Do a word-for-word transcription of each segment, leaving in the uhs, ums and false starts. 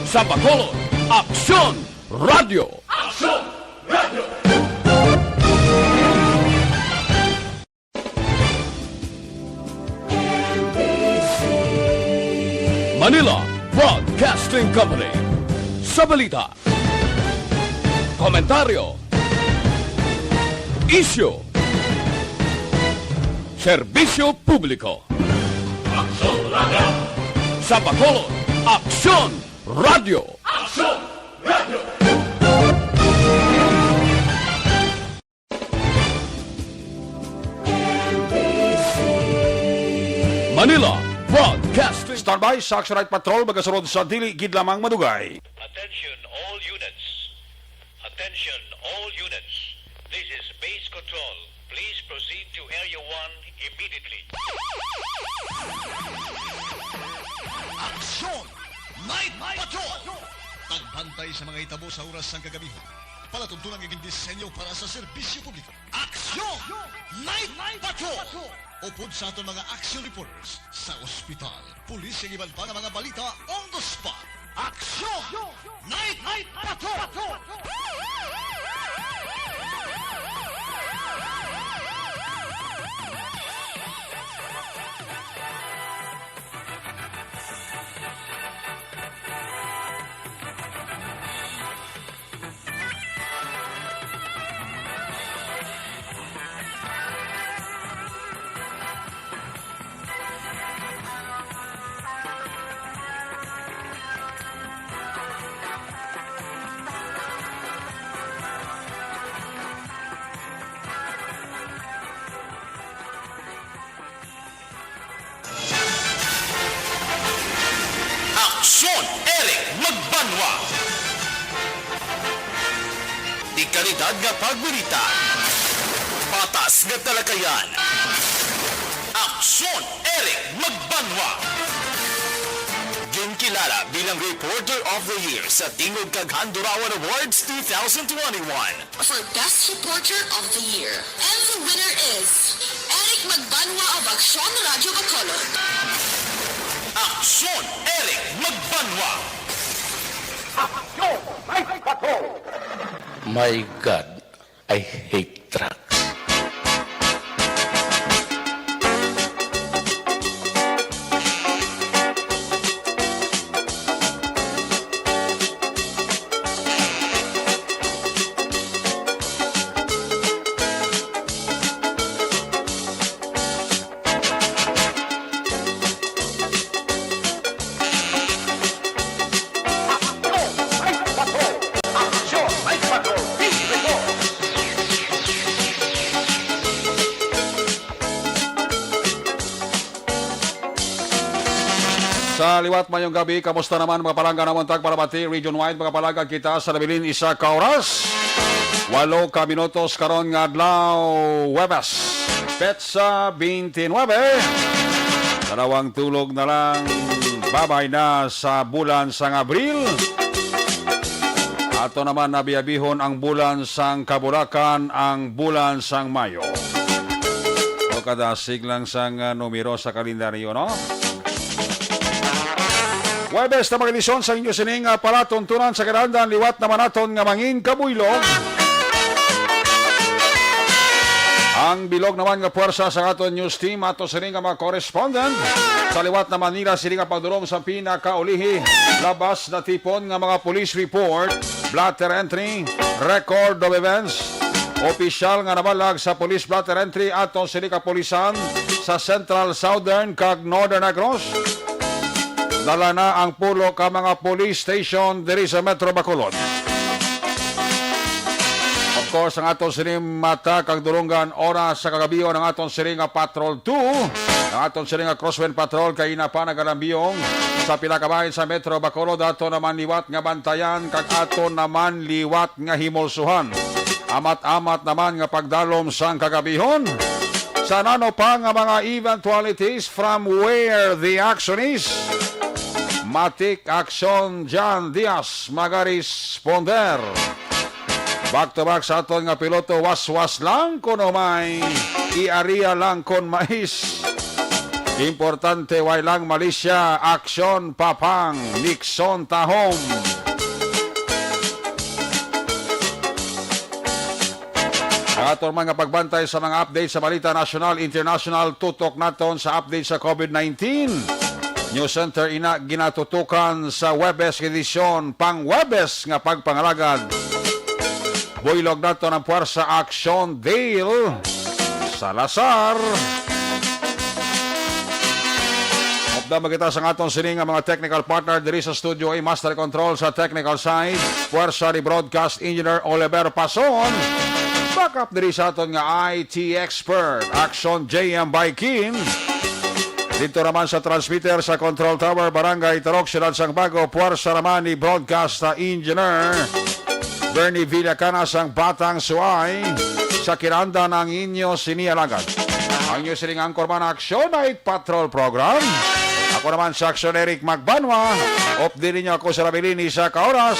Sa Bacolod, Aksyon Radio. Aksyon Radio. Manila Broadcasting Company. Sa balita, komentaryo, isyu, serbisyo publiko. Aksyon Radio. Sa Bacolod, Aksyon Radio. Aksyon Radio. Manila Broadcasting. Standby sa Action Night Patrol, magasunod sa dili gid lamang madugay. Attention all units. Attention all units. This is Base Control. Please proceed to Area one immediately. Aksyon! Night Patrol! Pagbantay sa mga hitabo sa oras sang kagabihon. Palatuntunan nga gindisenyo para sa serbisyo publiko. Aksyon! Night Patrol! Upod sa aton mga action reporters sa ospital, pulis, kag iban pa nga mga balita on the spot. Aksyon! Night Patrol! Aksyon, Eric Magbanwa. Di kalidad nga pagbalita. Patas nga talakayan. Aksyon, Eric Magbanwa. Ginkilala bilang Reporter of the Year sa Tingog kag Handurawan Awards two thousand twenty-one. For Best Reporter of the Year. And the winner is Eric Magbanwa of Aksyon Radio Bacolod. Aksyon, Eric Magbanwa. Aksyon, Mike Patrol. My God, I hate trucks. Sa liwat, mayong gabi. Kamusta naman, mga palangga namon tagpalamati region-wide? Mga palangga, kita sa nabilin isa ka oras. Walo ka minutos karon nga adlaw, Huwebes, petsa twenty-nine. Dalawang tulog na lang, babay na sa bulan sang Abril. Ato naman nabiabihon ang bulan sang kabulakan, ang bulan sang Mayo. O, kadasig lang sang, ah, numero sa kalendaryo, no? Huwebes na mga edisyon sa inyo sining, ah, palatuntunan sa kinahanglan, liwat naman naton nga mangin kabuylog. Ang bilog naman nga puwersa sa aton news team, ato sining nga mga correspondent sa liwat na Manila, sining nga pagdulong sa pinakaulihi, labas na tipon nga mga police report, blotter entry, record of events, opisyal nga nabalag sa police blotter entry ato sini kapulisan sa Central, Southern, kag Northern Negros. Dala na ang pulo ka mga police station diri sa Metro Bacolod. Of course, ang aton sini mata kag dulonggan oras sa kagabion ang aton sini nga Patrol two, ang aton sini nga Crosswind Patrol kay ina pa nagalambiyong sa pila ka bahin sa Metro Bacolod. Ato naman liwat nga bantayan kag ato naman liwat nga himulsuhan. Amat-amat naman nga pagdalom sang kagabihon. Sa nano pa nga mga eventualities from where the action is, Matik Aksyon Jan Diaz magaresponder. Back to back sa aton nga piloto, waswas lang kuno may, i-area lang kon mais. Importante, way lang malisya. Aksyon, Papang Nixon Tahom. Ang aton mga pagbantay sa mga update sa balita nasyonal, international, tutok naton sa update sa covid nineteen. News Center ina ginatutukan sa Huwebes edisyon, pang Huwebes nga pagpangalagad. Buylog naton ang Puwersa Aksyon, Dale Salazar. Upda man kita sa aton sini nga mga technical partner diri sa studio, ay master control sa technical side, Puwersa ni Broadcast Engineer Oliver Pason. Backup diri sa aton nga I T expert, Action J M Baikin. Dito naman sa transmitter sa Control Tower, Barangay Tarok, Siyudad sang Bago, Puwersa naman ni Broadcast Engineer Bernie Villacana sang Batang Suay. Sa kinanda ng inyo sini alagad, ang inyo sining anchorman, Action Night Patrol Program. Ako naman si Action Eric Magbanwa. Updi ninyo ako sa Rabilini sa kaoras,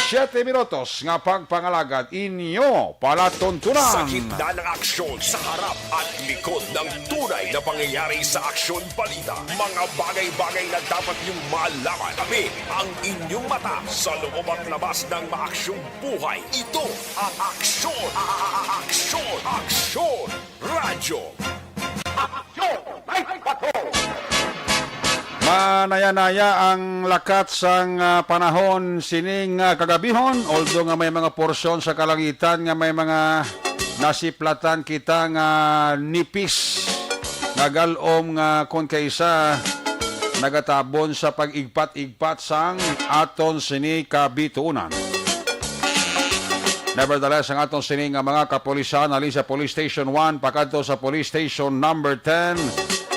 siyete minutos nga pagpangalagad inyo palatuntunan. Sa gitna ng aksyon, sa harap at likod ng tunay na pangyayari sa Aksyon Balita, mga bagay-bagay na dapat niyong malaman. Kami ang inyong mata sa loob at labas ng maaksyong buhay. Ito ang Aksyon, a- a- a- Aksyon, Aksyon Radyo. Aksyon Night Patrol. Manaya-naya ang lakat sang, ah, panahon sining, ah, kagabihon, although nga may mga porsyon sa kalangitan nga may mga nasiplatan kita nga nipis, nga gal-om nga kon kaisa nagatabon sa pag-igpat-igpat sang aton sini kabituonan. Nevertheless, ang aton sini nga mga kapulisan halin sa Police Station one pakadto sa Police Station Number ten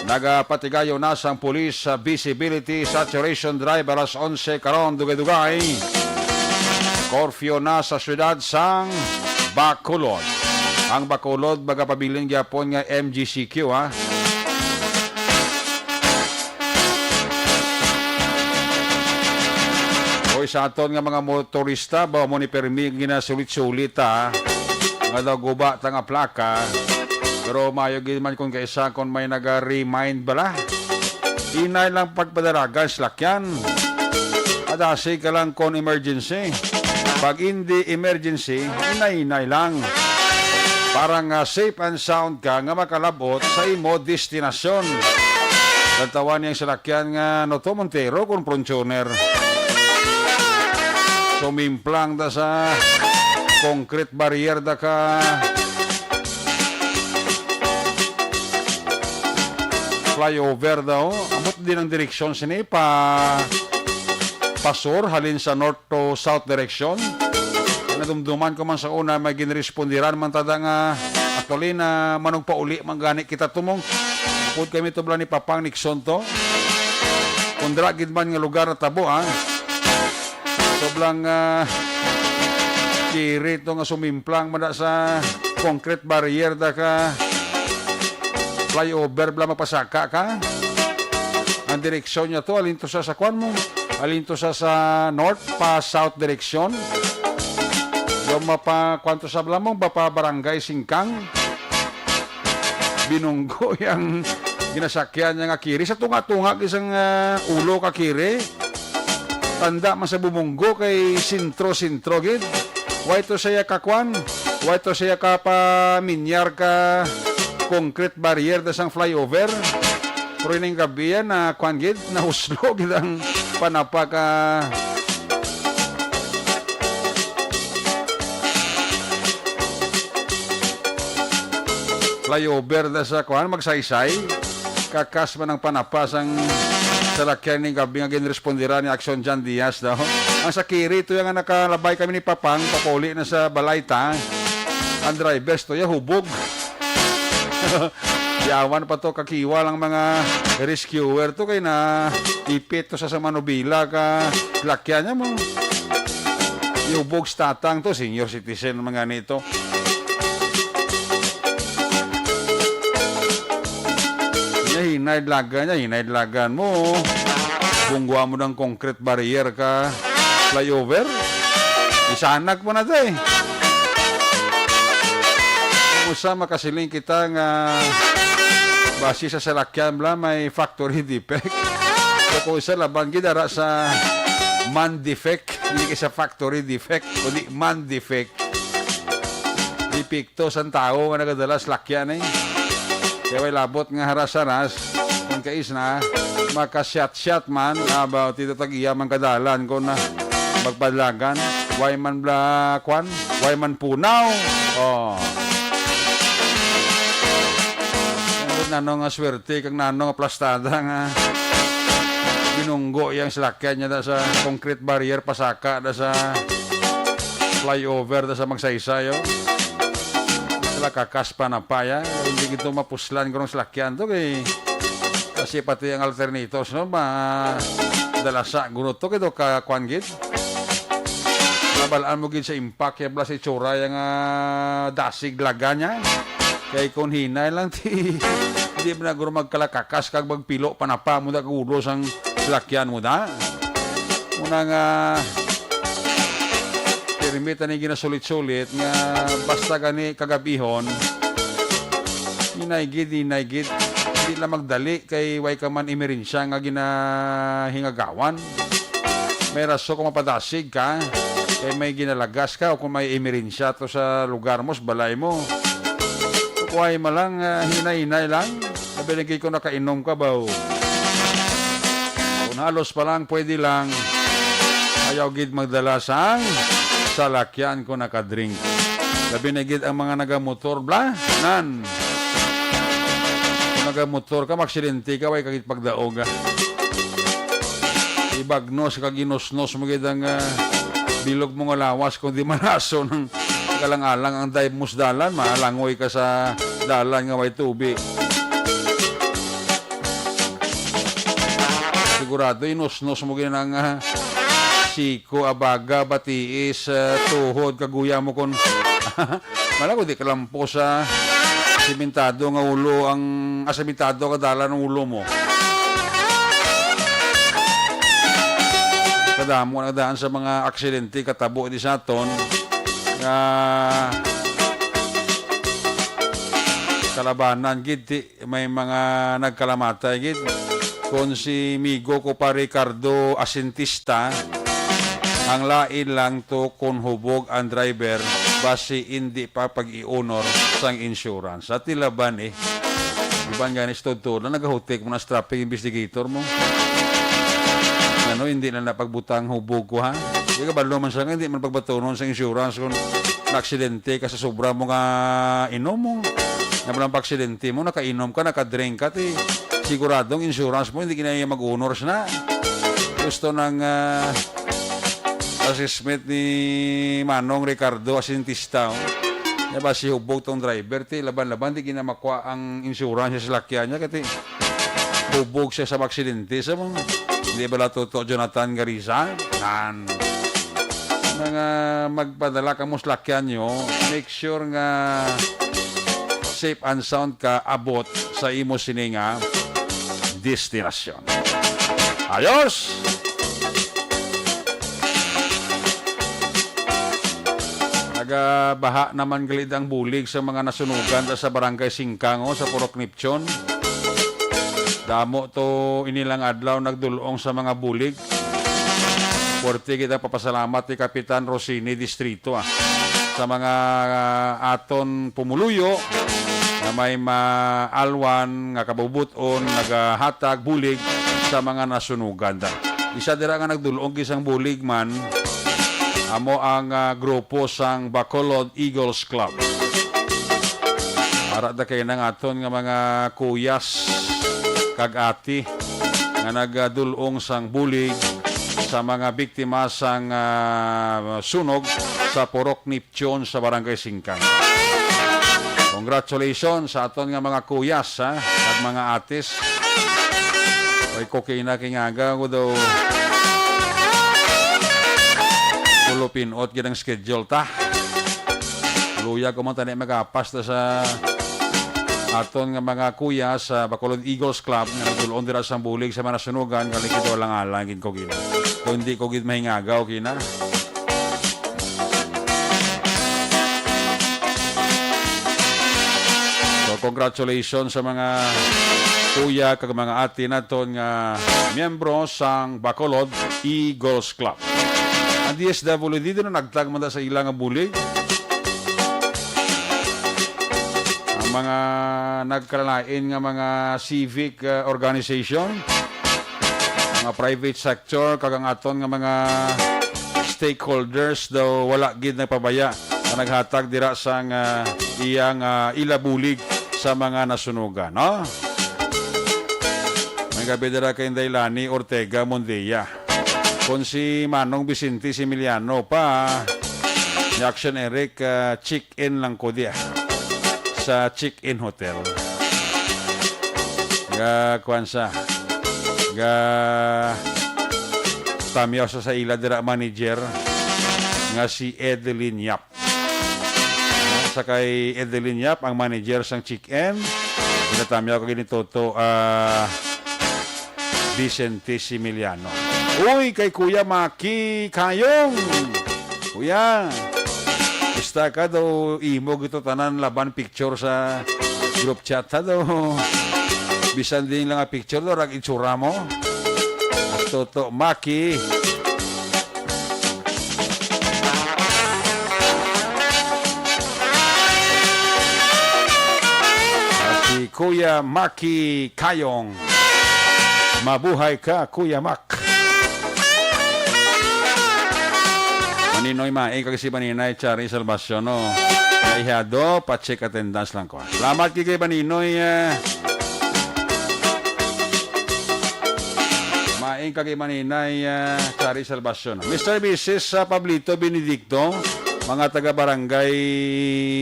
nagapatigayon na sang police sa visibility saturation drive alas onse karon dugay-dugay. Curfew na sa siyudad sang Bacolod. Ang Bacolod magapabilin gyapon nga M G C Q, ha. Oy, sa aton nga mga motorista, ba mo ni permi ginasulit-sulit, ha? Nga daw guba ta nga plaka. Pero mayo gid man kung kaisa kung may naga-remind bala. Inay lang pagpadalagan sa lakyan. Adasi ka lang kung emergency. Pag hindi emergency, inay-inay lang. Para nga safe and sound ka nga makalabot sa imo destinasyon. Lantawan niyang salakyan nga Noto Montero kung Frontuner. Sumimplang da sa concrete barrier da ka flyover daw. Ambot din ang direksyon sini pa, pa sur, halin sa north to south direction. Nadumduman ko man sa una, may ginrespondiran man tada nga, actually, na manugpauli man gani kita tumong. Pud kami to bala ni Papang Nixon to. Kundra gid man nga lugar na tabo, ha. Soblang, ah, kiri to nga sumimplang man na sa concrete barrier da ka flyover bala mapasaka ka. Ang direksyon niya to, alin to sa, sa kwan mo? Alin to sa, sa north pa south direksyon? Yung mapa, kwan to sa bala mo, mapa Barangay Singkang? Binunggo yang ginasakyan niya nga kiri. Sa tunga-tunga, isang, ah, ulo ka kiri. Tanda man sa bumunggo kay sentro-sentro gid. Way to siya kakwan, way to siya kapaminyar ka concrete barrier da sang flyover. Pero ining gabi yan, na kwan gid, nahuslo gid ang panapa ka flyover da sa kwan, Magsaysay. Kakas man ang panapa sang salakyan ning gabi nga ginrespondiran ni Action John Diaz daw. Ang sakiri to yung nga nakalabay kami ni Papang, papuli na sa balay ta. Ang driver to ya hubog. Yawan pa to kakiwa lang mga rescuer to kay na ipit to sa, sa manubila ka lakyan niya mo. Yubog sa tatang to, senior citizen mga nito. Niya hinay lagan niya, hinay lagan mo. Bungguan mo ng concrete barrier ka flyover. Isanak mo na to eh. Kung usa makasiling kita nga Basi sa salakyan bala, may factory defect. So, kung isa laban gid ara sa man defect, hindi kay sa factory defect, kundi man defect. Depekto sang tawo nga nagadala salakyan, eh. Kaya way labot nga haras-haras, kung kais na, makasyat-syat man, about ito tag-iya man kadalan, kung na magpadlagan, way man bala, kwan, way man punaw. Oh. Ang nano nga swerte, kag nano nga plastada nga binunggo yang salakyan niya da sa concrete barrier, pasaka da sa flyover da sa Magsaysay, oh. Sila kakas pa na pa, ya. Hindi gito mapuslan kung salakyan to, kay kasi pati ang alternators, no, ma-, dalasa, guno to, kay do ka, kwan gid. Nabalaan mo gid sa impact, ya, bala sa itsura, yang, ah, dasig laga niya. Kay kung hinay lang, ti, di man na guro magkalakakas kag magpilo pa na pa mo da kag ulo sang salakyan mo da. Muna nga, pirmi tani ginasulit-sulit nga basta gani kagabihon, hinay gid, hinay gid. Di lang magdali kay way ka man emerensya nga ginahingagawan. May rason kung mapadasig ka, kay may ginalagas ka o kung may emerensya to sa lugar mo, sa balay mo. Kuhay mo lang, ah, hinay-hinay lang. Sabi lagi ko nakainom ka ba, oh? Kung halos pa lang, pwede lang. Ayaw gid magdala sang salakyan kung nakadrink. Labi na gid ang mga nagamotor, bla? Nan. Kung nagamotor ka, maksidente ka, way ka gid pagdaog, ah. Ibagnos ka, ginusnos mo gid ang, ah, bilog mo nga lawas, kung di malaso ng kalang-alang ang dive mo sa dalan, malangoy ka sa dalan nga way tubi. Sigurado, inusnos mo gid ang, ah, siko, abaga, batiis, ah, tuhod, kaguya mo kon mala ko di kalampo sa simentado nga ulo ang, ah, simentado ka dalan ang ulo mo. Kadamo na daan sa mga aksidente katabo di sa aton nga kalabanan gid ti may mga nagkalamatay gid. Kon si migo ko pa Ricardo Asintista, ang lain lang to kon hubog ang driver, basi indi pa pag-i-honor sang insurance. Sa tilaban, eh. Iban gani sa totoo na nagahutik mo na sa traffic investigator mo. Ano, hindi na napagbutang hubog ko, ha? Di ka balo man siya nga, hindi man pagbatunon sa insurance kung na-aksidente ka sa sobra mo nga inom mo. Na palang pa-aksidente mo, nakainom ka, nakadrink ka, ti siguradong insurance mo, hindi kinaya mag-honors na. Gusto ng, ah, assessment ni Manong Ricardo Asintista, oh. Nga ba si hubog tong driver, ti laban-laban, di ginamakwa ang insurance sa salakyan niya, kati hubog siya sa aksidente sa mga, di ba la totoo, Jonathan Gariza? Nan. Mga magpadala ka mo salakyan nyo, make sure nga safe and sound ka abot sa imo sini nga destinasyon. Ayos! Nagabaha naman gali ang bulig sa mga nasunugan sa Barangay Singkang, oh, sa Purok Neptune. Damo to inilang adlaw nagdulong sa mga bulig. Puwerte kita papasalamat ni Kapitan Rosini Distrito, ah, sa mga, ah, aton pumuluyo nga may maalwan nga kabubut-on nagahatag bulig sa mga nasunugan. Isa dira nga nagdulong isang bulig man amo ang, ah, grupo sang Bacolod Eagles Club. Para da kay nang aton nga mga kuyas kag ati nga nagadulong sang bulig sa mga biktima sang, ah, sunog sa Purok Neptune sa Barangay Singkang. Congratulations sa aton nga mga kuyas, ha, kag mga atis. Oy, kokina kingaga ko daw. Pulupin-ot gid ang schedule ta. Luya ko man tani magapas ta sa aton nga mga kuya sa Bacolod Eagles Club nga nagdulon dira sa bulig sa mga nasunugan, kalikid walang alang gid ko gina. Kung hindi ko gid mahingagaw kina. So, Congratulations sa mga kuya kag mga ate naton nga miyembro sang Bacolod Eagles Club. Ang D S W D din nagtag man sa ila nga bulig. Ang mga nagkalalain nga mga civic, uh, organization, mga private sector, kag ang aton nga mga stakeholders daw wala gid nagpabaya nga naghatag dira sang, ah, iyang, ah, ila bulig sa mga nasunugan, no? May gabi dira kay Inday Lani Ortega Mondia. Kung si Manong Vicente Similiano pa, ni Action Eric, ah, check-in lang ko diya sa check-in hotel. Ga, kuwan sa, ga, tamyaw sa, sa ila dira manager nga si Edeline Yap. Sa kay Edeline Yap, ang manager sang check-in, ginatamyaw ko gini Toto, ah, Vicente Similiano. Uy, kay Kuya Maki Kayong. Kuya, basta ka daw imo gito tanan laban picture sa group chat ha daw. Bisan din lang ang picture daw, rag itsura mo. Toto Maki. Si Kuya Maki Kayong. Mabuhay ka, Kuya Mac. Maninoy Maing kag si Maninay Chari Salvacion, no? Naihado, pa-check attendance lang ko. Salamat kay, kay Maninoy, eh. Maing kag Maninay, ah, Chari Salvacion. Mister Missus, ah, Pablito Benedicto, mga taga Barangay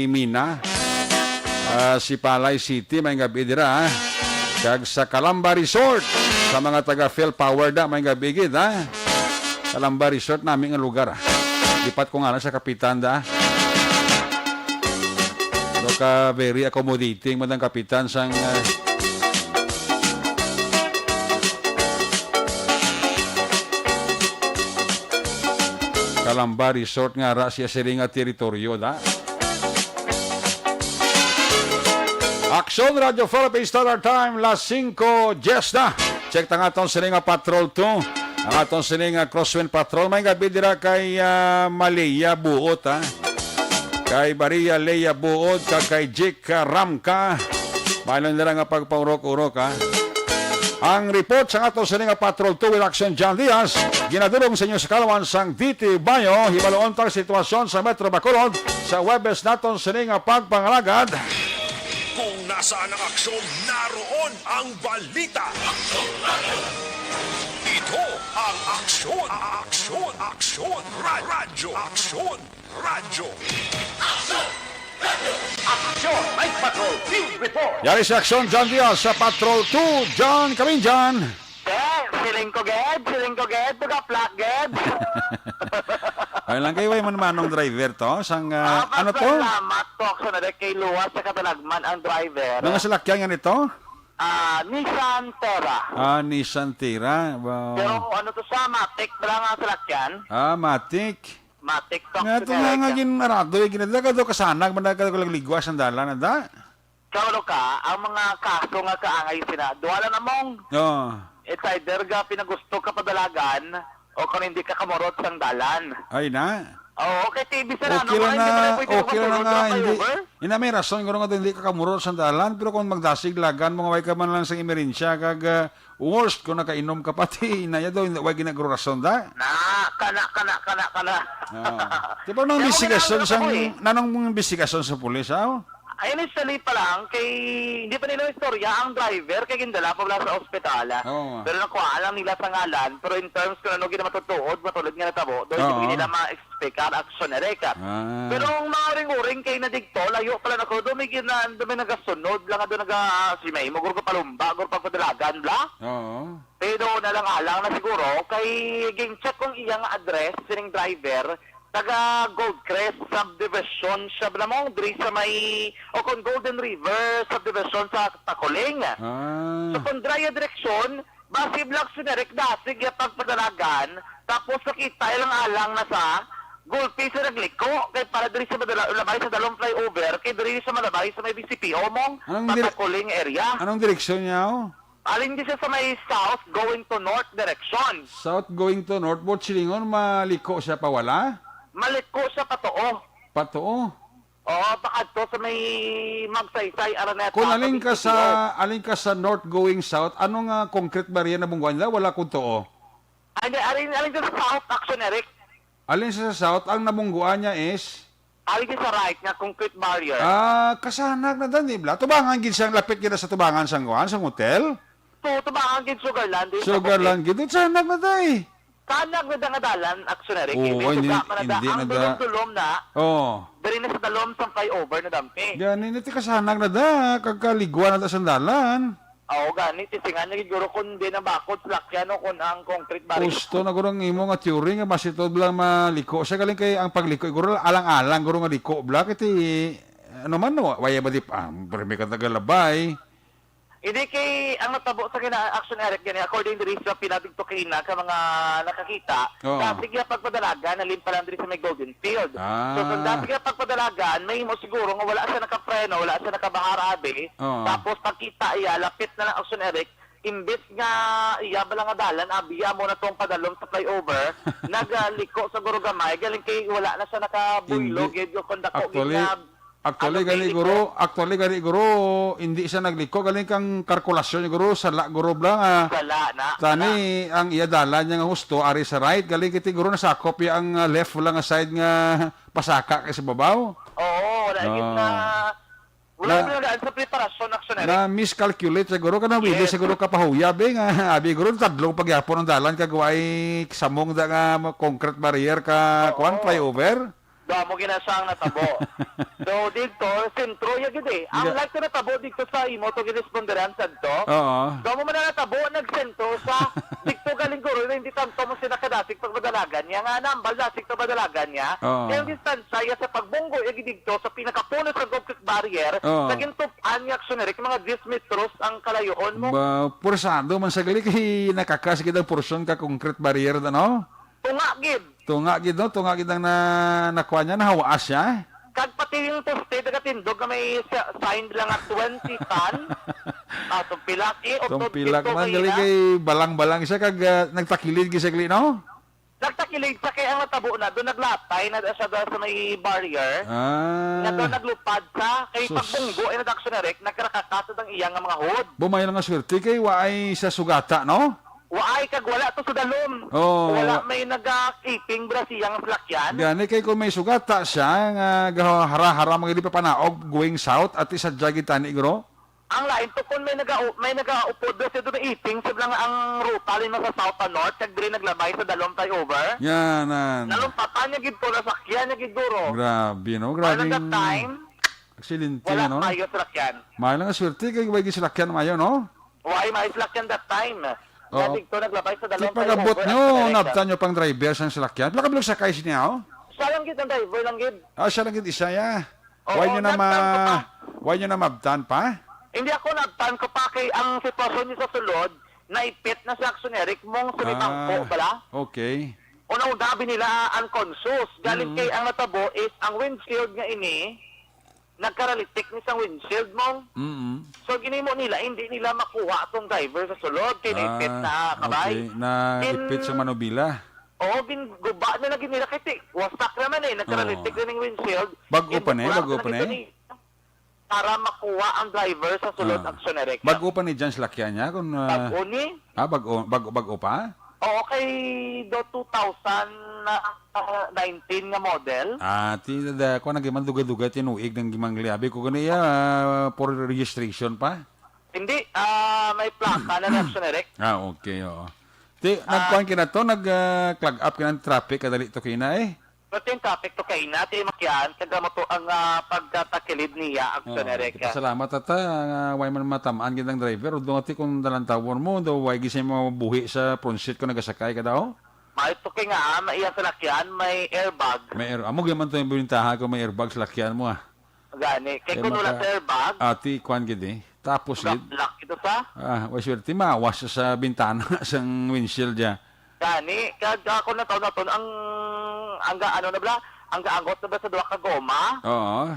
Mina, ah, Sipalay City, may gabi dira, ah. Kag sa Calamba Resort, sa mga taga Phil Power da, may gabi gid, ah. Calamba Resort nami nga lugar, ah. Lipat ko nga lang sa kapitan da. Do ka very accommodating, madang kapitan sang, ah, Calamba Resort nga ara siya sini nga teritoryo da. Aksyon Radio Philippines Standard Time, las singko diyes na. Check ta nga aton sini nga Patrol two. Ang aton sini nga Crosswind Patrol, may gabi dira kay, ah, Malia Buot, ha. Kay Maria Lea Buot, kag kay Jake, ah, Ramka. Mahalon nila nga pagpaurok-urok, ha. Ang report sa aton sini nga Patrol two with Action John Diaz, ginadulong sa inyo sa kalawan sang D T Bayo. Hibaloon ta ang sitwasyon sa Metro Bacolod sa Huwebes naton sini nga pagpangalagad. Kung nasaan ang aksyon, naroon ang balita. Ito ang Aksyon, Aksyon, Aksyon, Ra-, Radyo, Aksyon, Radyo. Aksyon, may Patrol Field Report. Yari sa Aksyon, John Diaz, sa Patrol two, John Kaminjan. Sir, siling ko gid, siling ko gid, tugaplak gid. Ay lang kayo, ay man manong driver to? Sang, ah, Ah, ano to? Salamat po, Aksyon, na kay luwas sa katalagman ang driver. Mga salakyan nga nito? Ah, Nissan Terra. Ah, Nissan Terra. Wow. Pero ano to sa Matic na lang ang salakyan? Ah, Matic. Matic to, Nga to nga, nga, ginarado, eh, ginadala ka daw kasanag, man ka daw ligwas ang dalan, ada? Kaulo ka, ang mga kaso nga kaangay sina, duha lang namong. Oo. It's either ga pinagusto ka padalagan, o kung hindi ka kamurot sang dalan. Ay na. Oo, kay T V sa Okay lang na, hindi na pwede okay lang na magpatulog nga, ang hindi. Flyover. Ina, may rason, guro nga, hindi ka kamurot sang dalan, pero kung magdasig lagan mo, nga way ka man lang sang emerensya, kag, ah, worst, kung nakainom ka pati, ina, ya daw, hindi, way ginagro rason, da? Na, kana, kana, kana, kana. Oo. Di ba nang Kaya ako investigasyon ginagawa sang, ko eh. Nanong mong investigasyon sa pulis, aw? Ay, initially pa lang, kay, hindi pa nila istorya ang driver, kay gindala pa wala sa ospital. Oo. Pero nakuha lang nila sa ngalan, pero in terms kung ano gina matutuod, matulad nga natabo, doon Oo. hindi nila ma-explicar action, Eric. Ah. Pero ang mga uring-uring kay na digto, layo pala na ko, doon may gina-, doon may nagasunod lang, doon naga, si may mo, guro palumba, guro pagpadalagan, bla? Oo. Pero nalang-alang na siguro, kay ging-check kong iyang address, sining driver, taga Goldcrest Subdivision siya ba namang diri sa may, o kung Golden River Subdivision sa Tacoling. Ah. So, kung dry direksyon, basi block si Derek dasig ya pagpadalagan, tapos nakita ilang alang na sa Gulpi sa nagliko, kay para diri sa madala-, labay sa Dalom flyover, kay diri sa malabay sa may B C P O mo, Anong dire-, patakuling area. Anong direksyon niya, oh? Alin di siya sa may south going to north direction. South going to north, but silingon, maliko siya pa wala? Maliko siya patuo. Patuo? Oo, pakadto sa may Magsaysay, Araneta, Kung sa alin ka B C P O. Sa, alin ka sa north going south, anong, ah, concrete barrier na bungguan nila? Wala kung tuo. Alin, alin, alin ka sa south, Action Eric? Alin sa south, ang nabungguan niya is? Alin ka sa right nga concrete barrier? Ah, kasanag na dan, di ba? Tubangan gid siyang lapit gid sa tubangan sang kuan, sang hotel? To, tubangan gid Sugarland, di sa Sugarland gid, kasanag na day. Kanag na da nga dalan, Action Eric. Oo, Hindi hindi, suga man na da. hindi Ang na da. Dulom-dulom na, Oo. Diri na sa Dalom sa flyover na dampi. Gani, niti kasanag na da, kagkaligwa na da sa dalan. Oo, gani, tisingan na gid guro kung di na bakod, salakyan o kung ang concrete barrier. Gusto na guro ang imo nga theory nga basi to lang maliko siya, galing kay ang pagliko, guro alang-alang, guro nga liko, bla, kay ti, ano man, wa-, waya ba di pa, ah, pero may katagalabay. Hindi kay ang natabo sa gina-, Action Eric gani, according diri sa pila didto kaina ka mga nakakita, Oo. Dasig iya pagpadalagan, halin pa lang diri sa may Golden Field. Ah. So, kung dasig iya pagpadalagan, mahimo siguro nga wala siya nakapreno, wala siya nakabahar, abi. Oo. Tapos pagkita iya, lapit na lang Action Eric, imbes nga iya bala nga dalan, abi, iya mo na tong padalom sa flyover, nagaliko sa guro gamay, galing kay wala na siya nakabuylo, Hindi. gid, o kung dako, Actually, gid na Actually, Ano gani, kay guro, liko? actually, gani, guro, hindi siya nagliko. Galing kang kalkulasyon, guro, sala, guro, bla, nga. Sala na, Tani, sala. ang iya dalan niya nga husto, ari sa right. Galing kiti, guro, nasakop iya ang, ah, left lang nga side nga pasaka kay sa babaw. Oo, wala gid Oo. na, wala Na, gid na daan sa preparasyon, Action Eric. na miscalculate siguro ka, nawili Yes. siguro ka pahuyab, eh, nga, abi, guro, tadlong pagyapon ang dalan, kag way samong da nga concrete barrier ka, Oo. kuwan, flyover. Damo gina siya ang natabo. So, dito, sentro ya gid eh. Ang Ga- like na natabo dito sa imo to giresponderan sadto. Oo. Damo man na natabo, nagsentro sa dito galing guro, hindi tanto mo sila kadasig pagmadalagan niya. Nga nambal dasig pagmadalagan niya. Oo. Kaya ang distansya ya sa pagbunggo, ya gid dito sa pinakapuno sa concrete barrier, Oo. Nagintup-an nga Action Eric, mga diyes metros ang kalayoon mo. Ba, pursado man sa gali kay nakakas gid ang porsyon ka concrete barrier, ano? Tunga gid. Tunga gid, no? Tunga gid ang na-, nakuha niya, nahawaas siya. Kag pati yung poste, nagatindog nga may sa-, sign lang nga twenty ton. Ah, tumpilak, eh, o Tumpilak tumpilak man, gali na. Kay balang-balang siya, kag, ah, nagtakilid gid siya gali, no? Nagtakilid siya, kay ang natabo na, doon naglatay na siya doon sa may barrier. Ah. Nga doon naglupad sa, kay Sus. Pagbunggo, eh, nag-action na, Rick, nagkarakakasad ang iya nga mga hood. Bumay lang nga swerte, kay waay sa sugata, no? Waay kag wala to sa dalom. Oo. Wala may naga-keeping bra siyang salakyan. Gani kay kung may sugata siya nga gahara-hara mga di pa panaog going south at isa jagi tani, guro? Ang lain to kung may naga-, may nagaupod bra siya doon na iping sa lang ang ruta lima sa south pa north kag diri naglabay sa dalom flyover. Yan, nan. Nalumpatan niya gid to, nasakyan niya gid, guro. Grabe, no? Ano Grabing that time? Aksidente, Wala no? Mayo salakyan. Mahal nga swerte kay way gisalakyan mayo, no? Why may salakyan that time? Oo. Nga dito naglabay sa dalawang Di pag-abot flyover nyo, ang nabtan nyo pang driver sang salakyan. Pila ka bilog sakay siya, oh? Siya lang gid ang driver lang gid. Ah, siya lang gid isa, ya. Oo, Why nyo na nabtan ko ma-, pa. why nyo na mabtan pa? Hindi ako nabtan ko pa kay ang sitwasyon niya sa sulod, naipit na sa action ni Eric mong sa may Ah, bangko, bala? okay. Una-una, abi nila unconscious. Galing Mm. kay ang natabo is ang windshield nga ini, nagkaralitik ni sang windshield mo. Mm. So, ginimo nila, hindi nila makuha tong driver sa sulod, kay naipit Ah, na kabay. okay. Naipit sa Gin-, manubila. Oo, ginguba na lagi nila, kay ti-, wasak naman eh, nagkaralitik Oo. na ning windshield. Bago pa ni, Ginbuklat bago na pa ni? nila ni-, para makuha ang driver sa sulod Ah. action na rekta. Bago pa ni dyan salakyan niya? Kung, ah, Bago ni? Ah, bago, bago, bago pa? Oo, kay do two thousand nineteen nga model. Ah, ti, da, kung naging man dugay-dugay, tinuig ng gimang liabi ko ganiya, ah, for registration pa? Hindi, ah, may plaka na reaction, Eric. Ah, okay, oo. Ti, Ah. nagkuhan kina to, nag, ah, clog up kina ng traffic, kadali to kina eh. Pero yung traffic to kay na, ti makian, taga mo to ang, ah, pagkatakilid niya, action, Oo, Eric. kita salamat, tata, nga way man matamaan gid ang driver, o doon ati kung dalantawon mo, do way gid siya mabuhi sa front seat kung nagasakay ka daw? May to kay nga, ah, may iya salakyan, may airbag. May air-, amo gyud man to yung bintaha kung may airbag sa lakyan mo, ah. Gani. Kay Eh, kuno lang maka-, sa airbag, ati, kwan gid eh. Tapos gid. Gaplak ito sa? Ah, way swerte, maawas siya sa bintana, sang windshield niya. Gani, kag ako na taon na taon, ang, ang ga-, ano na bala, ang gaangot na bala sa duha ka goma, Oo.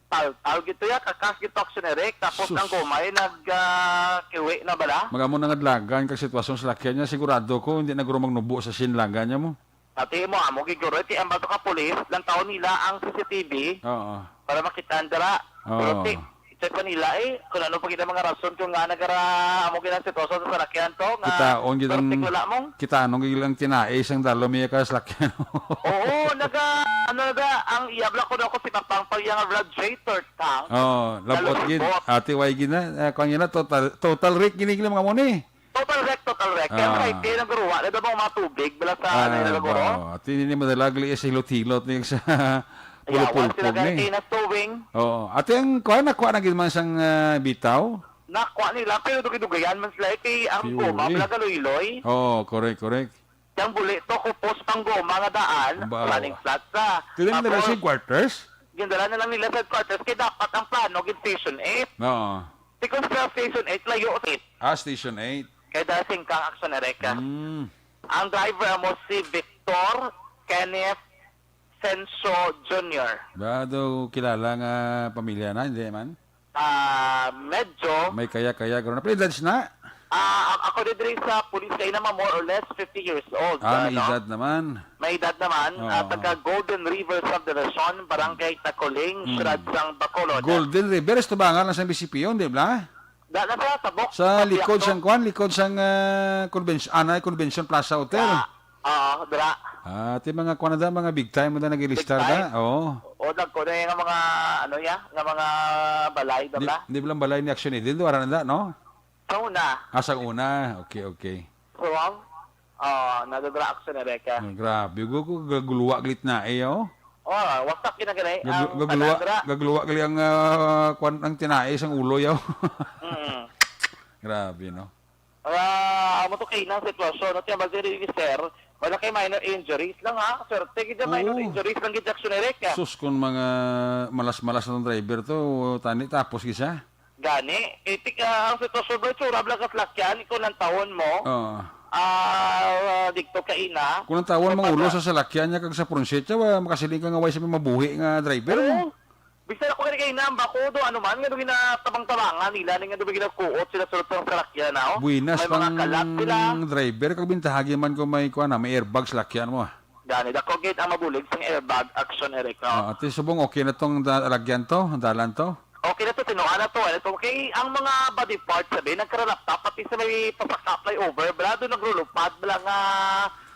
Tal-tal gito ya, kakas gito, Action Eric. Tapos Sus. Ang goma ay nag, ah, kiwi na bala. Magamo na nga dalagan kag sitwasyon sa lakyan niya, sigurado ko, hindi na guro magnubo sa sinlagan niya mo. Ati mo, amo gid guro, ti ang bato ka pulis, lang taon nila ang C C T V Oo. Para makita ang dara. Oo. Pero ti, check pa nila eh, kung ano pa gid ang mga rason kung nga nagara, amo gid ang sitwasyon sa salakyan to, nga Kitaon gid ang, pero ti wala mong kitaon gid ang tinae sang dalom iya ka salakyan. Oo, naga, ano naga, ang iya bala ko na ako si Papang Pag yang radiator tank. Oh, labot gid. Nalubot. Ati, way gid na. Ah, kuwan gid na, total, total wreck gini gid mga mo ni. Total wreck, total wreck. Kaya Ah. Right, kaya nang garuwa, na daw mga tubig, bala sa, Ah, ano, yung guro. Ba, ati, hindi madala, gali sa hilot-hilot, ni sa Yawa pulupulpog sila, ni. Kaya na towing. Oo. Ati, ang kuwan, nakuha na gid man sang, ah, bitaw? Nakuha nila, pero dugi-dugayan man sila, eh, kay ang Pure, goma, eh. Bala galuy-loy. Oo, correct, correct. Yang buli to, kupos pang goma nga daan, Ba, running flat sa. Kailan nila Tapos, sa headquarters? Gindala na lang nila sa headquarters, kay dapat ang plano, gid Station eight. Oo. Di kung sa Station eight, layo sa eight. Ah, Station eight. Kay dahil singkang Action Ereka. Mm. Ang driver mo si Victor Kenneth Senso Junior. Ba, do kilala nga pamilya na, hindi man? Ah, medyo. May kaya-kaya, garo na. Pero edad na? Ah, a-, ako din diri sa pulis kay na, more or less fifty years old, Ah, may ano? Edad naman. May edad naman, Oo. Ah, taga Golden River Subdivision, Barangay Tacoling, Mm. Siyudad sang Bacolod. Golden River, is tubangan lang sa B C P yun, di ba? Da, nasa Tabok, Sa Papiak likod to. Sang kwan, likod sang, ah, convention, anay Convention Plaza Hotel. Da. Oo, dira. Ah, ti mga kwan na da, mga big time na da nag-ilistar Big time. Da. Oo. O, dagko na yung mga, ano ya, nga mga balay, Di, dira. Di ba lang balay ni Action Edil? Wala na da, no? Sa una. Ah, sa una. Okay, okay. So, ang, ah, nadadala ako sa Amerika. Ah, grabe, gu-, gu-, gaguluwa glit na eh, oh. Oh, wasak gid na gani Gaglu-, ang gaguluwa, tanan dira. Gaguluwa gali ang, ah, kwan, ang tinae sang ulo, yaw. Mm. Grabe, no? Ah, amo to kay na sitwasyon, no? Kaya magdiri ni sir, wala kay minor injuries lang, ha? Swerte gid ang minor Oo. Injuries lang gid, Jackson Eric, ah. Sus, kung mga malas-malas na tong driver to, tani tapos gisa. Gani, itik, ah, ang sitwasyon ba, itsura bala ka salakyan, ikaw nang tahon mo. Oo. Ah, dikto ka ina. Kung ang tawon May mangulo pagka- sa salakyan niya kag sa pronsetya, wa, makasiling ka nga way sa may mabuhi nga driver mo. Oo. Bisan ako gani kay ina, ang bako do, ano man, nga do ginatabang-tabangan nila, ni nga do ginakuot sila sulod sa salakyan, na, oh. Buinas May mga pang kalat sila. Driver, kag bintahagi man kung may, kuwan na, may airbag salakyan mo, ah. Gani, dako gid ang mabulig sang airbag action, Eric, no? Ah, ati, subong okay na tong da-, lagyan to, dalan to? Okay na to, tinuan na to. Ano to? Okay, ang mga body parts, sabi, nagkaralaptap, pati sa may pasaka flyover, bala, doon nagrulupad, bala nga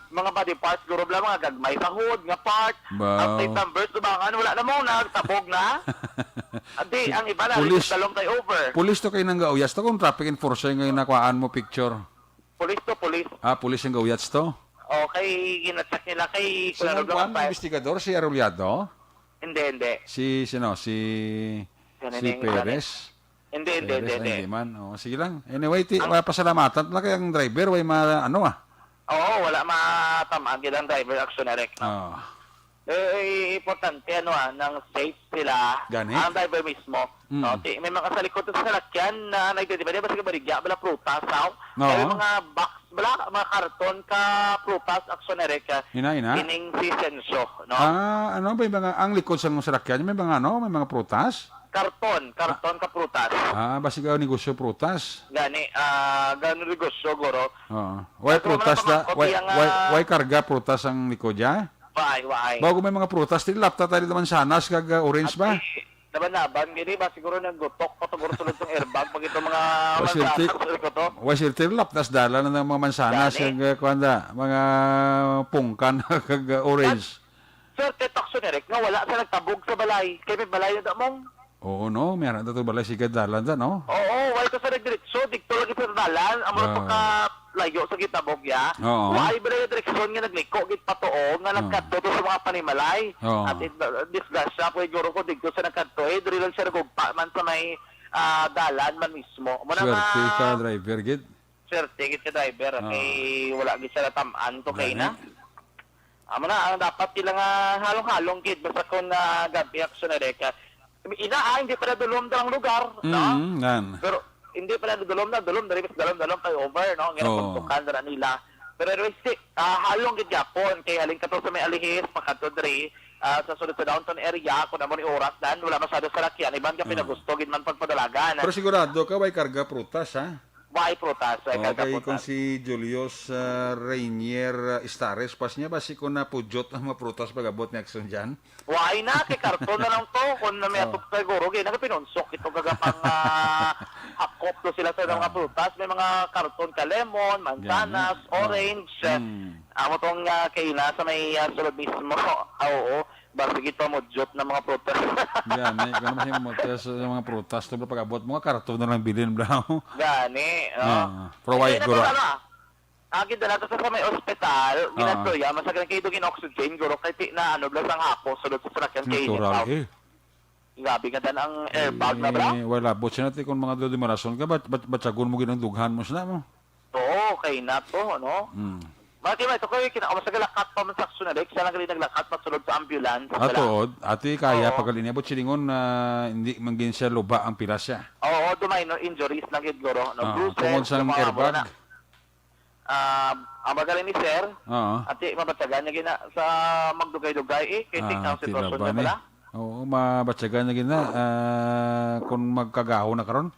mga body parts, guro, bala, mga gagmay sa hood, nga part, Wow. Ang plate numbers, dumangan, wala na mo, nagtabog na. Adi, ang iba na, Pulis. Dalong flyover. Pulis to kay nang gauyas to, kung traffic enforcer ngayon nakuhaan mo picture. Pulis to, pulis. Ah, pulis ang gauyas to? Okay, ginacheck nila kay Sino Kuya ang Rodolfo kwan? Paez. Investigador, si Arrollado? Hindi, hindi. Si, sino? Si, Yan, si hindi, hindi. Perez? Hindi, hindi, Perez, hindi, ay, hindi. Hindi man. Oh, sige lang. Anyway, ti-, Ang ah, pasalamatan na kay ang driver, way ma-, ano, ah. Oo, wala matamaan gid ang driver, action, Eric, no? Ah. Eh, importante, ano, ah, nang safe sila. Gani? Ang driver mismo. Mm. No, ti-, may mga sa likod sa salakyan na nagdidibide, basta baligya, bala prutas, sao? Oo. May mga box, bala, mga karton ka prutas, action, Eric, ah, Ina, ina. Kining si Senso, no? Ah, ano ba yung mga, ang likod sa mga salakyan, may mga, ano, may mga prutas? Karton, karton ka prutas. Ah, basi ka negosyo prutas. Gani, ah, gani negosyo, guro. Oo. Way Kaso prutas wala pa da, man way, kopya nga way, way karga prutas ang likod ya? Way, way. Bago may mga prutas, ti lapta tayo naman sanas kag, ah, orange ba? Ati, laban-laban, gini ba siguro naggutok pa to, guro, sulod tong airbag, pag itong mga Wa, swerte, mansanas, ko to. Wa, swerte, laptas dala na ng mga mansanas, Gani. Kag, ah, kuwan da, mga pungkan, kag, ah, orange. Swerte, Takson Eric, nga wala sa nagtabog sa balay. Kay may balay na da mong Oo, no? May anak na to balay, sigad dalan sa, no? Oo, wala to sa nagdiretso. Dito lagi sa dalan. Amo na Ah. Pagka layo sa gitabog, ya. Oo. Wala ba na yung direksyon nga nagliko, gid patuo, nga Ah. Nagkadto to sa mga panimalay. Oo. At it-, disgrasya, po, siguro ko, dito sa nagkadto, eh, diri lang siya nagugpa man sa may, ah, dalan man mismo. Amo na Swerte nga ka, driver, gid. Swerte gid ka driver, Ah. Kay wala gid siya natamaan to kay Gani. Na. Amo na, ang dapat sila nga halong-halong gid, basta kung, ah, gabi action na deka. Ina, ah, hindi pa nadulom ang lugar, no? Mm, nan. Pero hindi pa nadulom na, dulom, dali mas dalom-dalom kay over, no? Nga Oo. Napuntukan na nila. Pero anyways, si, ah, halong gid gyapon kay halin ka to sa may Alihis, pakadto diri, ah, sa sulod sa downtown area, kung amo ni oras dan, wala masyado sa lakyan, iban ka Ah. pinagusto gid man pagpadalagan. Pero sigurado ka, way karga prutas, ha? Way prutas, way karga Okay, kung prutas. si Julius, ah, Rainier, ah, Istares, pas niya, basi ko na pujot ang mga prutas pag-abot ni Action dyan. Why na? Kay karton na lang to. Kung na may Oh. atok siguro, kaya nagapinunsok ito kagapang ah, hakop to sila sa mga Ah. prutas. May mga karton ka lemon, mansanas, Gani. Oh. orange. Mm. Amo tong ah, kaina sa may ah, sulod mismo. Ah, oo. Basig ito mo jot ng mga prutas. Gani, kung naman siya mo test sa mga prutas, to pag-abot mo, karton na lang bilin, bro. Gani, oh. Ah, pero why, Ay, guro? Ano, ah? Agi dala to sa, sa may ospital, Ah. ginadto ya, masagran kayo dugin oxygen, guro, kay ti na, ano, blas ang hapo, sulod sa salakyan kay Natural, init, eh. Grabe nga dan ang airbag na, bra? Eh, wala, but siya natin kung mga dodimarason ka, bat, bat, batsagon mo gid ang dughan mo sila mo? Oo, kay na to, no? Hmm. Bakit ba ito, kaya kinakamas naglakat pa man sa aksyon na, like, siya lang rin naglakat, masulod sa ambulance, Ah, bala. tuod. Ati, kaya Oo. pag niya, but silingon na hindi man gin siya luba ang pila siya. Oo, do minor injuries lang gid, guro, no? Ah, Bruises, tungod sa yung mga airbag? mura na. Ah, ang magaling ni sir, Oo. ati mabatyagan niya gina sa magdugay-dugay, eh, kay Ah, tingnan ang ti sitwasyon laban niya eh. pala. Oo, mabatyagan niya gina, ah, kung magkagaho na karon.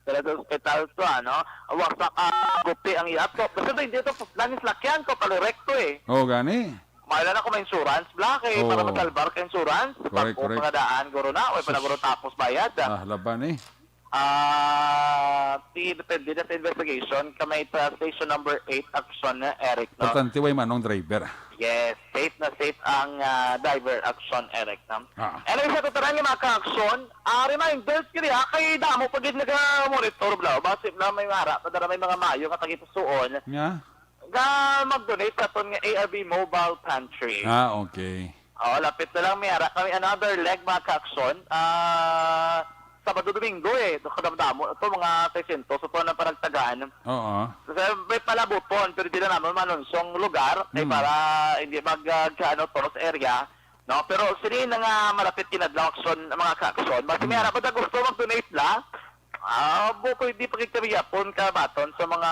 Pero sa ospital to, ano? Wasak, ah, gupi ang iya to. Basta ba hindi to, langis lakyan ko, palirekto eh. Oo, gani. Mahal na kung may insurance, bla, kay para Oo. masalbar ka insurance. Correct, Pag correct. Mga daan, guro na, o Sus. Pala guro tapos bayad. Ah, laban eh. Ah, ti-, depende na sa investigation. Kami sa station number eight, action na, Eric, no? Importante, way manong driver. Yes, safe na safe ang, ah, driver, action, Eric, no? Ah. Anyway, sa tutaran nga mga ka-action, ah, reminders kini, ah, kay damo pa gid naga-monitor, bla. Basi na may mara, pa dara may mga mayo nga tagipusuon. Nga? Nga mag-donate sa aton nga A R B Mobile Pantry. Ah, okay. Oo, lapit na lang, may ara kami another leg, mga ka-action. Ah, Sabado, Domingo, eh. Kadamdamo, ito, mga seiscientos, ito na panagtagaan. Oo. Kasi may palabuton, pero di na naman manunsong lugar, eh, Mm. para hindi mag, ah, ano, tourist area, no? Pero sini na nga malapit kinadlaw, action, mga ka-action. Mas may Mm. ara pa na gusto mag-donate la, ah, bu-, pwede pa gid kami yapon ka baton sa mga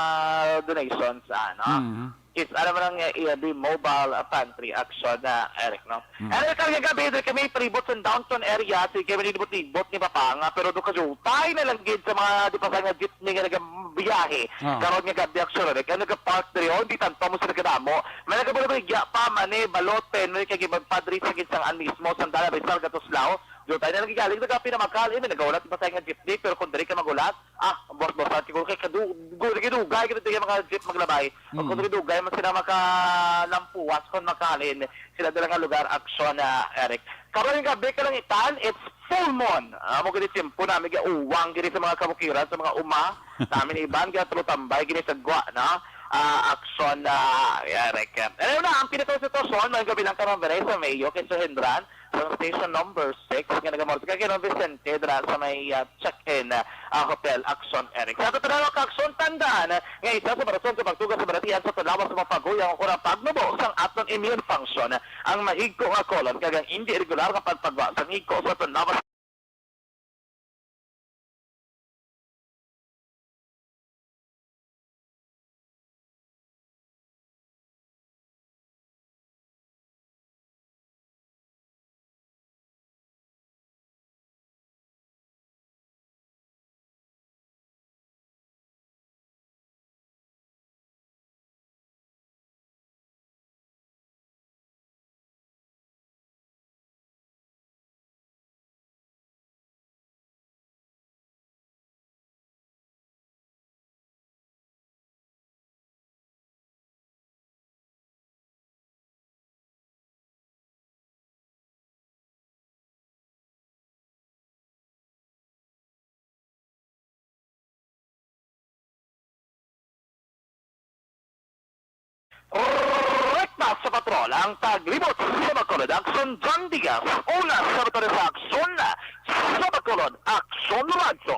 donations, ano? Mm. Is, alam mo lang nga, iya, di mobile, ah, pantry action na, Eric, no? Mm. Ano, karong gabi, diri kami palibot sa downtown area, si kami libot-libot ni Papa nga, pero do kajutay na lang gid sa mga di pa sa nga jeepney nga nagabiyahe. Ah. Karon nga gabi, action, Eric, ang nagapark diri, oh, di tanto mo sila kadamo. May nagabuligya pa, mani, balote, no, kay gibagpadri sa ginsangan mismo, Sandala, Rizal, Gatuslao. Jutay na lang gigaling, nagapinamakalin, may nagahulat pa sa nga jeepney, pero kung diri ka magulat, ah, boss, boss, ati ko, kay kadu-, gu-, dugay, dugay, mga jeep maglabay. O kung Mm. dugay, dugay man sila makalampuas, kung makalin, sila dala nga lugar, action, ah, Eric. Karon nga gabi, kalangitan, it's full moon. Ah, mo gini tiyempo namin, uwang gini sa mga kabukiran, sa mga uma, namin iban, kaya tulutambay, gini sa gwa, no? Ah, action, ah, Eric. Ano na, ang pinaka sitwasyon, may gabi lang ka, Ma'am Vanessa, Mayo, kay Suhendran, sa station number six nga nagamorte kay Ginoong Vicente dira sa may, ah, check-in, ah, hotel, action, Eric. Sa katulad ng action, tandaan nga isa sa rason sa pagtuga sa balatian sa aton lawas sa mga paguyang o kurang pagnubo sang aton immune function, ang mahigko nga colon kag ang indi regular nga pagpagwa sang igko sa aton lawas. Rekta sa patrol ang taglibot sa Bacolod Action, John Diaz. Una sa motor sa Action, sa Bacolod Action Radyo.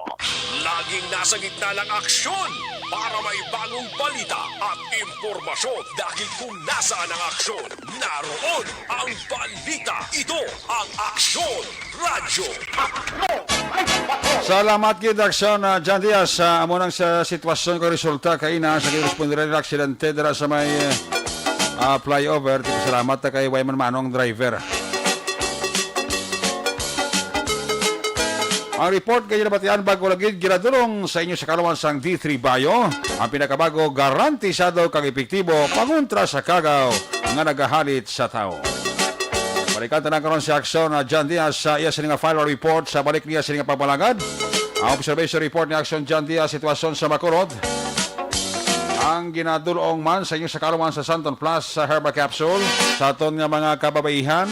Laging nasa gitna ng aksyon para may bagong balita at impormasyon, dahil kung nasaan ang aksyon, naroon ang balita. Ito ang Aksyon Radyo. Aksyon! Ay, aksyon! Salamat gid, Aksyon, ah, John Diaz. Ah, amo nang sa sitwasyon ko resulta kay na sa ginresponder nga aksidente dira sa may, ah, flyover. Salamat ta kay way man manong driver. Ang report kay nabatian bago lagi ginadulong sa inyo sa kaluman sang D three Bio. Ang pinakabago, garantisado kag epektibo pangontra sa kagaw nga nagahalit sa tawo. Balikan ta na karon si Aksyon, ah, John Diaz sa iya sini nga final report sa balik niya sini nga pagpalagad. Ang observation report ni Aksyon John Diaz, sitwasyon sa Bacolod. Ang ginadulong man sa inyo sa kaluman sa Santon Plus sa Herbal Capsule. Sa aton nga mga kababaihan,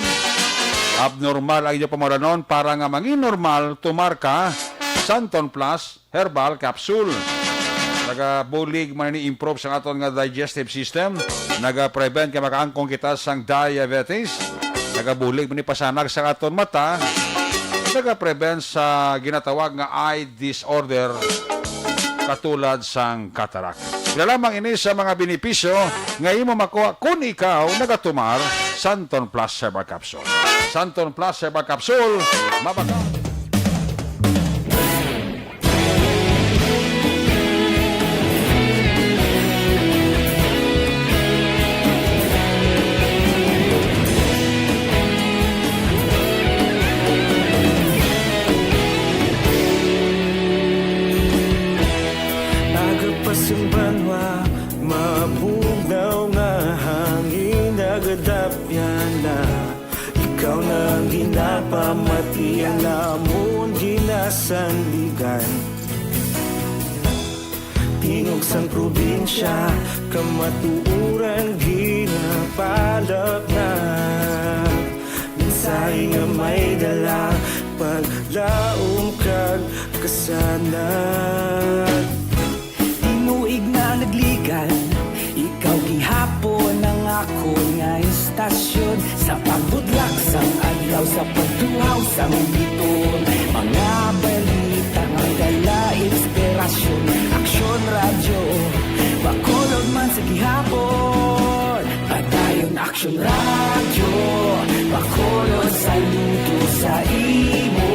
abnormal ang inyo pamulanon, para nga mangin normal, tumar ka Santon Plus Herbal Capsule. Nagabulig man ni improve sa aton nga digestive system. Naga-prevent nga makaangkon kita sang diabetes. Nagabulig man ni pasanag sa aton mata. Naga-prevent sa ginatawag nga eye disorder, katulad sang cataract. Pila lamang ini sa mga benepisyo nga imo makuha kung ikaw nagatumar Santon Plus Herbal Capsule. Santon Plus Herbal Capsule, mabaka. Aga pa sing banwa, mabugnaw nga hangin nagadapyan na. Ikaw na ang ginapamatian namon ginasandigan. Tingog sang probinsya, kamatuoran ginapalap na. Mensahe nga may dala, paglaom kag kasanag. Tinuig na nagligan, ikaw gihapon ang akon nga istasyon. Sa pagbudlak sang adlaw, sa pagtuhaw sang bituon, mga balita nga dala inspirasyon. Aksyon Radyo, Bacolod man sa gihapon. Padayon Aksyon Radyo, Bacolod, saludo sa imo.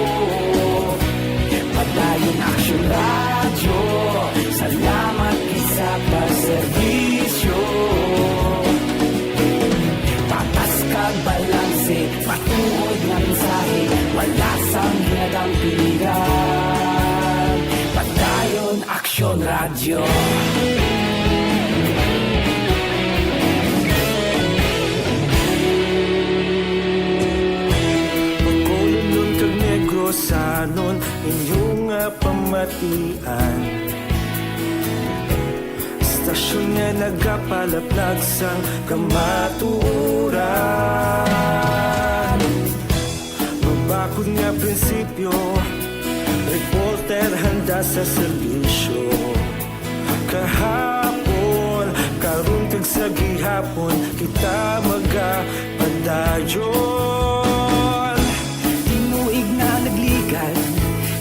Padayon Aksyon Radyo, salamat gid sa pagserbisyo. Patas kag balanse, matuod nga mensahe, wala sang ginadampigan. Padayon Aksyon Radyo. Bacolodnon kag Negrosanon, inyo nga pamatian. Istasyon nga nagapalaplag sang kamatuoran. Mabakod nga prinsipyo, reporter handa sa serbisyo. Kahapon, karon kag sa gihapon, kita magapadayon. Tinuig na nagligan,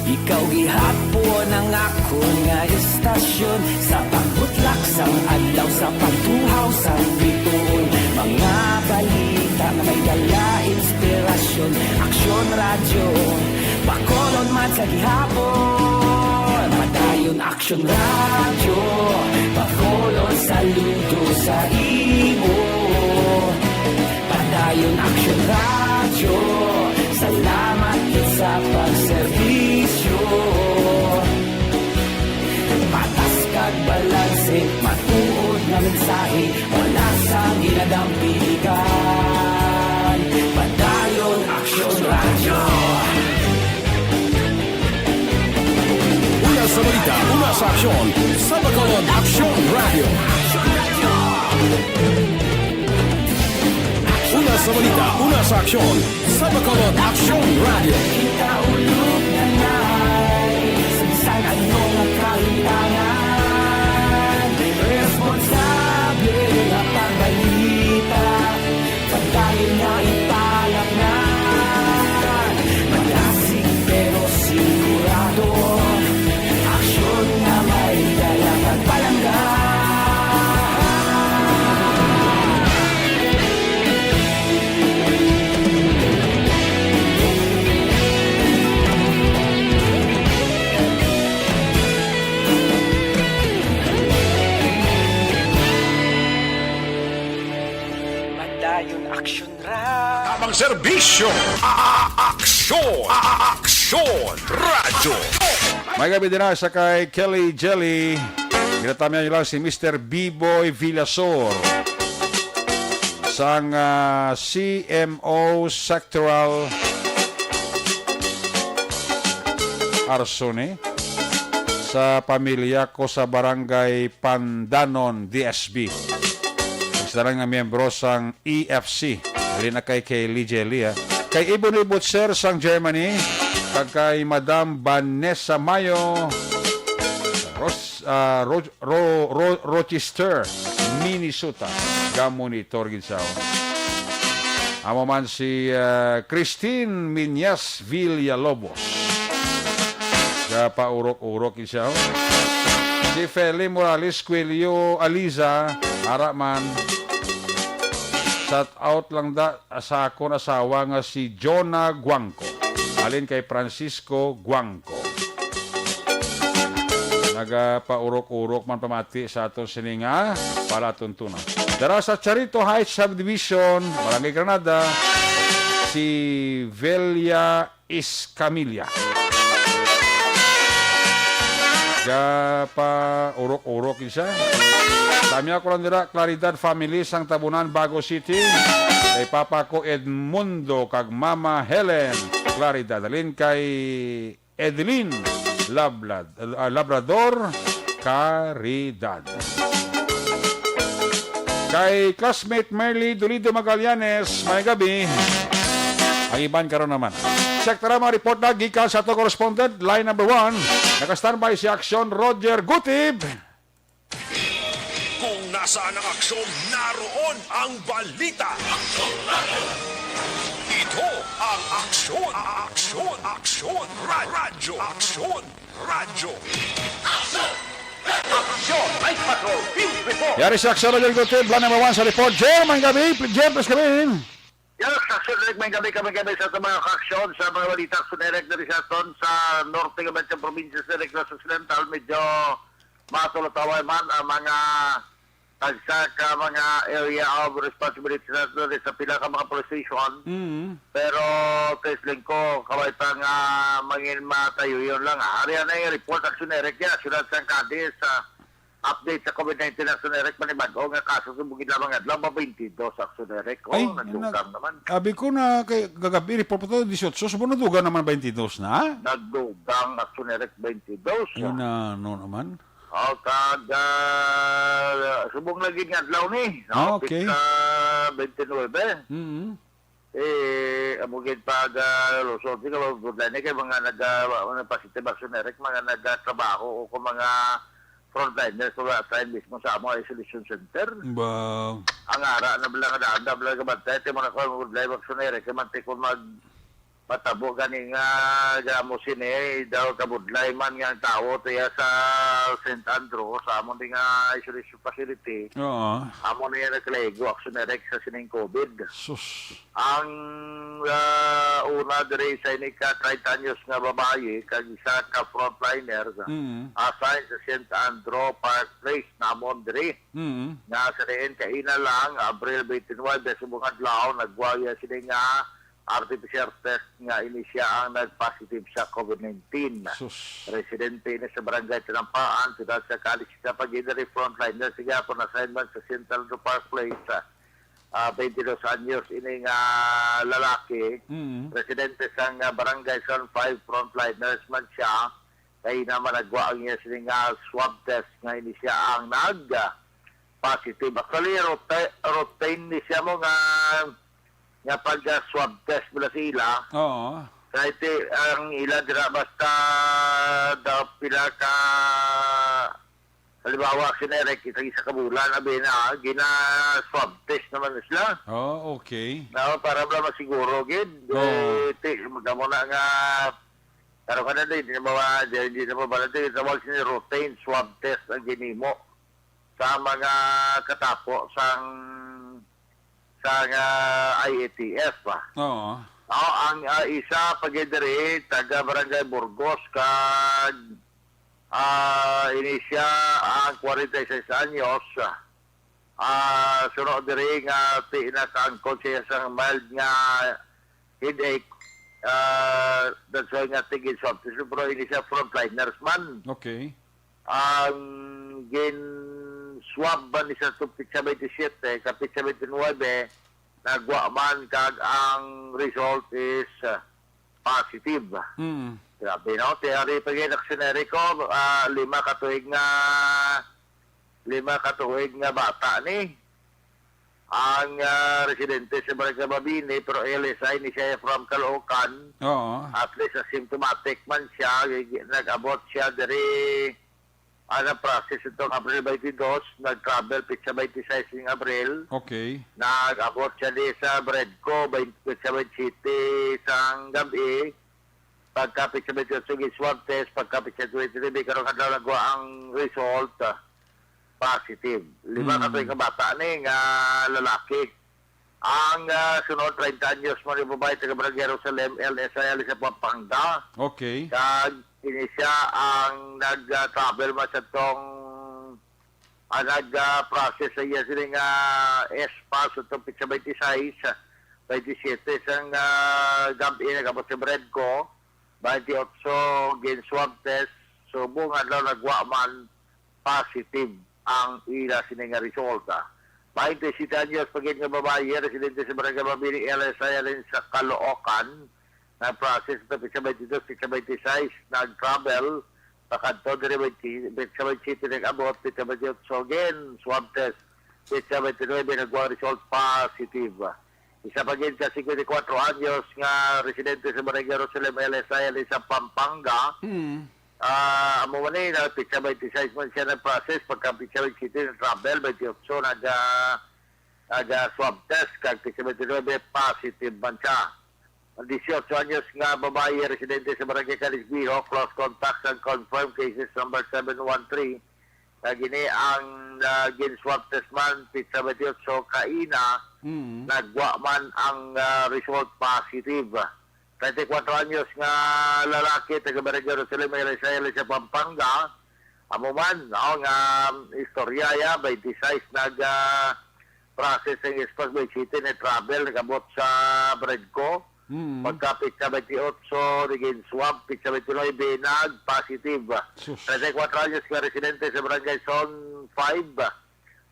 ikaw gihapon ang akon nga istasyon. Sa pagbutlak sang adlaw, sa pagtuhaw sang bituon, mga balita nga may dala inspirasyon. Aksyon Radyo, Bacolod man sa gihapon. Padayon Aksyon Radyo, Bacolod, saludo sa imo. Padayon Aksyon Radyo, salamat gid sa pagserbisyo. Patas kag balanse, matuod nga mensahe, wala sang ginadampigan. Padayon Aksyon Radyo. Una sa balita, una sa aksyon, sa Bacolod Aksyon Radyo. Una sa balita, una sa aksyon, sa Bacolod Aksyon Radyo. Kita ulog na na'y sa bisan ano nga kahitangan, responsable nga pagbalita. Padayon nga ipalapnan, madasig pero sigurado, aksyon nga may dala pagpalangga. Aksyon ra. Tamang serbisyo. A-, a-, aksyon. A-, a-, aksyon. Radyo. May gabi din na sa kay Kelly Jelly. Ginatamihan nyo lang si Mister B-Boy Villasor sang, ah, C M O Sectoral Arsone sa pamilya ko sa Barangay Pandanon, D S B. Sa tanan nga miyembro sang E F C. Dali na kay, kay Lee Jelly, ah. Kay Ibon Ibot, sir, sang Germany. Kag kay Madam Vanessa Mayo, Ros-, ah, Ro-, Ro-, Ro-, Rochester, Minnesota. Ga-monitor gid sa. Amo man si, ah, Christine Miñas Villalobos. Ga-paurok-urok gid siya, oh. Si Feli Morales Cuello Aliza, ara man. Shout out lang da sa akon asawa nga si Jonah Guangco. Halin kay Francisco Guangco. Nagapaurok-urok man pamati sa aton sini nga palatuntunan. Dara sa Charito Heights Subdivision, Barangay Granada, si Velia Escamilla. Gapaurok-urok gid siya. Tamiha ko lang dira, Claridad family sang Tabunan, Bago City. Kay papa ko Edmundo kag mama Helen Claridad. Halin kay Edeline Lablad-, ah, Labrador Caridad. Kay classmate Merly Dolido Magallanes, may gabi. Ang iban karon naman. Check tara mga report na gikan sa ato correspondent, line number one. Naka-standby si Aksyon Roger Gutib. Kung nasaan ang aksyon, naroon ang balita. Ito ang Aksyon, Aksyon, Aksyon, Ra-, Radyo, Aksyon, Radyo. Aksyon, Night Patrol, Field Report. Yari si Aksyon Roger Gutib, line number one sa report. Jer, may gabi. Jer, please come in. Yes, Aksyon Eric, may gabi kami, gabi sa ato mga kaaksyon sa mga balita. Aksyon Eric, diri sa aton sa norte nga mga probinsya sa Eric sa Occidental, medyo matulotaway man ang mga tagsa ka mga area of responsibility sa, sa pila ka mga police station. Mm. Pero, Tesling ko, kaway pa nga mangin matayo yun lang. Ari na yung report, Aksyon Eric, ya, siyudad sang Cadiz, ah, update sa COVID nineteen, Aksyon Eric, panibag-o nga kaso sa bukid lamang adlaw, ba twenty-two, Aksyon Eric. Oh, Ay, nagdugang nag-, naman. Abi ko na kay gagabi, report pa to, dieciocho, so, nadugang naman twenty-two na? Nagdugang, Aksyon Eric, twenty-two. Ay, na, no naman. Oh, kag, ah, subong lagi nga adlaw ni, no? Ah, okay. Pika twenty-nine. Mm-hmm. Eh, amo gid pag, ah, lusot, di ka ba, good line, eh, kay mga nag, ah, mga positive, Aksyon Eric, mga nagtrabaho o kung mga frontliners, mga assign mismo sa amo isolation center. Ba. Ang ara na bala nga daan, na bala nga bantay, ti mo na ko, good line, Aksyon Eric, kay man ti ko mag, matabo gani nga gamo sini, daw kabudlay man nga ang tawo tiya sa Saint Andrew, sa amo ni nga isolation facility. Oo. Amo na yan nagkalayo, Aksyon Eric, sa sining COVID. Sus. Ang, ah, una diri sa ini ka treinta anyos nga babayi kag isa ka frontliner Mm. assigned sa Saint Andrew Park Place namon diri Mm. nga sa diin kaina lang, Abril twenty-nine, subong adlaw, nagwaya sini nga R T P C R test nga ini siya ang nag-positive sa COVID nineteen. Sus. Residente ini sa Barangay Tinampaan, siyudad sa Cadiz, sa pagidari frontliner sa gihapon assignment sa Saint Andrew Park Place. Ah, twenty-two anyos ini nga lalaki, Mm. residente sang, ah, Barangay San Five, frontliners man siya. Kay naman nagwa ang iya sini nga swab test nga ini siya ang nag, ah, positive. Actually, routine, routine ni siya mo nga, nga pag, ah, swab test mula sa ila. Oo. Kay ti, ang ila dira basta daw pila ka Halimbawa, si Eric, isa, isa ka bulan, abi na, gina-swab test naman na sila. Oh, okay. Na, para wala masiguro, gid. Oo. Eh, ti-, magamo na nga, pero ka na din, di na mawa-, di, di na mabala din, tawag sini routine swab test ang ginimo sa mga katapo sang, sang, ah, I A T F, ah. Oo. Oh, ang, ah, isa pa gid diri, taga Barangay Burgos, kag Ah, ini siya ang forty-six anyos, ah, Ah, suno diri nga ti-, nakaangkon siya sang mild nga headache. Ah, that's why nga tigin swab test, pero hindi siya frontliners man. Okay. Ang gin-swab man ni sa petsa twenty-seven, ka petsa twenty-nine, nagwa man kag ang result is, ah, positive. Mm. Grabe, no? Ti ari pa gid, Aksyon Erico, ah, lima ka tuig nga, lima ka tuig nga bata ni. Ang, ah, residente sa Barangay Mabini, pero L S I ni siya from Caloocan. Oo. At least asymptomatic man siya, nag-abot siya diri, ah, na-process itong Abril twenty-two, nag-travel petsa twenty-six ng Abril. Okay. Nag-abot siya di sa Bredco, twenty, petsa twenty-seven sang gabi. Pagkapit sa twenty-eight, swab test, pagkapit sa twenty-three, karong adlaw nagwa ang result, ah, positive. Lima ka Mm. tuig nga bata ni nga lalaki. Ang, ah, sunod, treinta anyos man ni babae, taga Barangay Jerusalem, L S I, ali sa Pampanga. Okay. Kag ini siya ang nag-travel man sa tong, ah, nag-process sa iya sini nga S pass sa tong petsa twenty-six, twenty-seven sang, ah, gabi, nag-abot sa Bredco, twenty-eight, gin swab test, subong adlaw nagwa man positive ang ila sini nga resulta. Twenty-seven anyos pa gid nga babayi, residente sa Barangay Mabini, L S I, alin sa Caloocan, nag-process sa petsa twenty-two, petsa twenty-six, nag-travel, pakadto diri, twenty, petsa twenty-seven nag-abot, petsa twenty-eight, gin swab test, petsa twenty-nine, nagwa result positive. Isa pa gid ka singkwenta y kuwatro anyos nga residente sa Barangay Jerusalem, L S I, ali sa Pampanga. Mm. Ah, amo man ni, na petsa twenty-six man siya nag-process, pagka petsa twenty-seven nag-travel, twenty-eight nag, ah, nag, ah, swab test, kag petsa twenty-nine positive man siya. Ang dieciocho anyos nga babayi, residente sa Barangay Calisguijo, close contacts and confirmed cases number seven one three. Kag ini ang, ah, gin-swab test man, petsa twenty-eight kaina, Mm. nagwa man ang, ah, result positive. Treinta y kuwatro anyos nga lalaki, taga Barangay Jerusalem, L S I, sa Pampanga. Amo man, oh, nga, um, istorya ya, twenty-six nag, ah, process ang ispas, twenty-seven nag-travel, nag-abot sa Bredco. Mm. Pagkapit sa twenty-eight, naging swab, pit sa twenty-nine, nag-positive. Sus. Treinta y kuwatro anyos nga residente sa Barangay Zone five.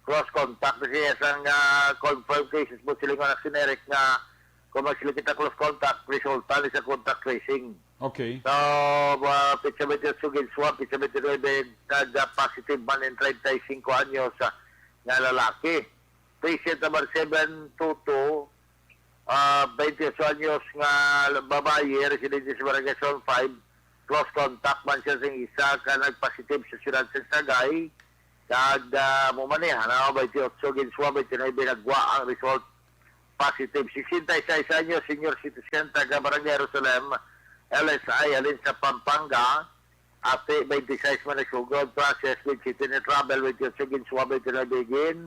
Close contact na siya sang, ah, confirmed cases po sila nga nagsinerek nga kung magsila kita close contact, resulta ni sa contact tracing. Okay. So, ah, pit sa twenty-eight, gin swab, pit sa twenty-nine, nag-positive man in treinta y cinco anyos, ah, nga lalaki. Patient number seven two two, ah, twenty-eight anyos nga babayi, residente sa Barangay Zone five, close contact man siya sa isa ka nag-positive sa siyudad sa Sagay. Kag, ah, mo man ni, ano, twenty-eight gin swab, twenty-nine nagwa ang result positive. Sixty-six anyos, senior citizen, taga Barangay Jerusalem, L S I, alin sa Pampanga. Ate, twenty-six man nagsugod, process, twenty-seven ni travel, twenty-eight gin swab, twenty-nine gin,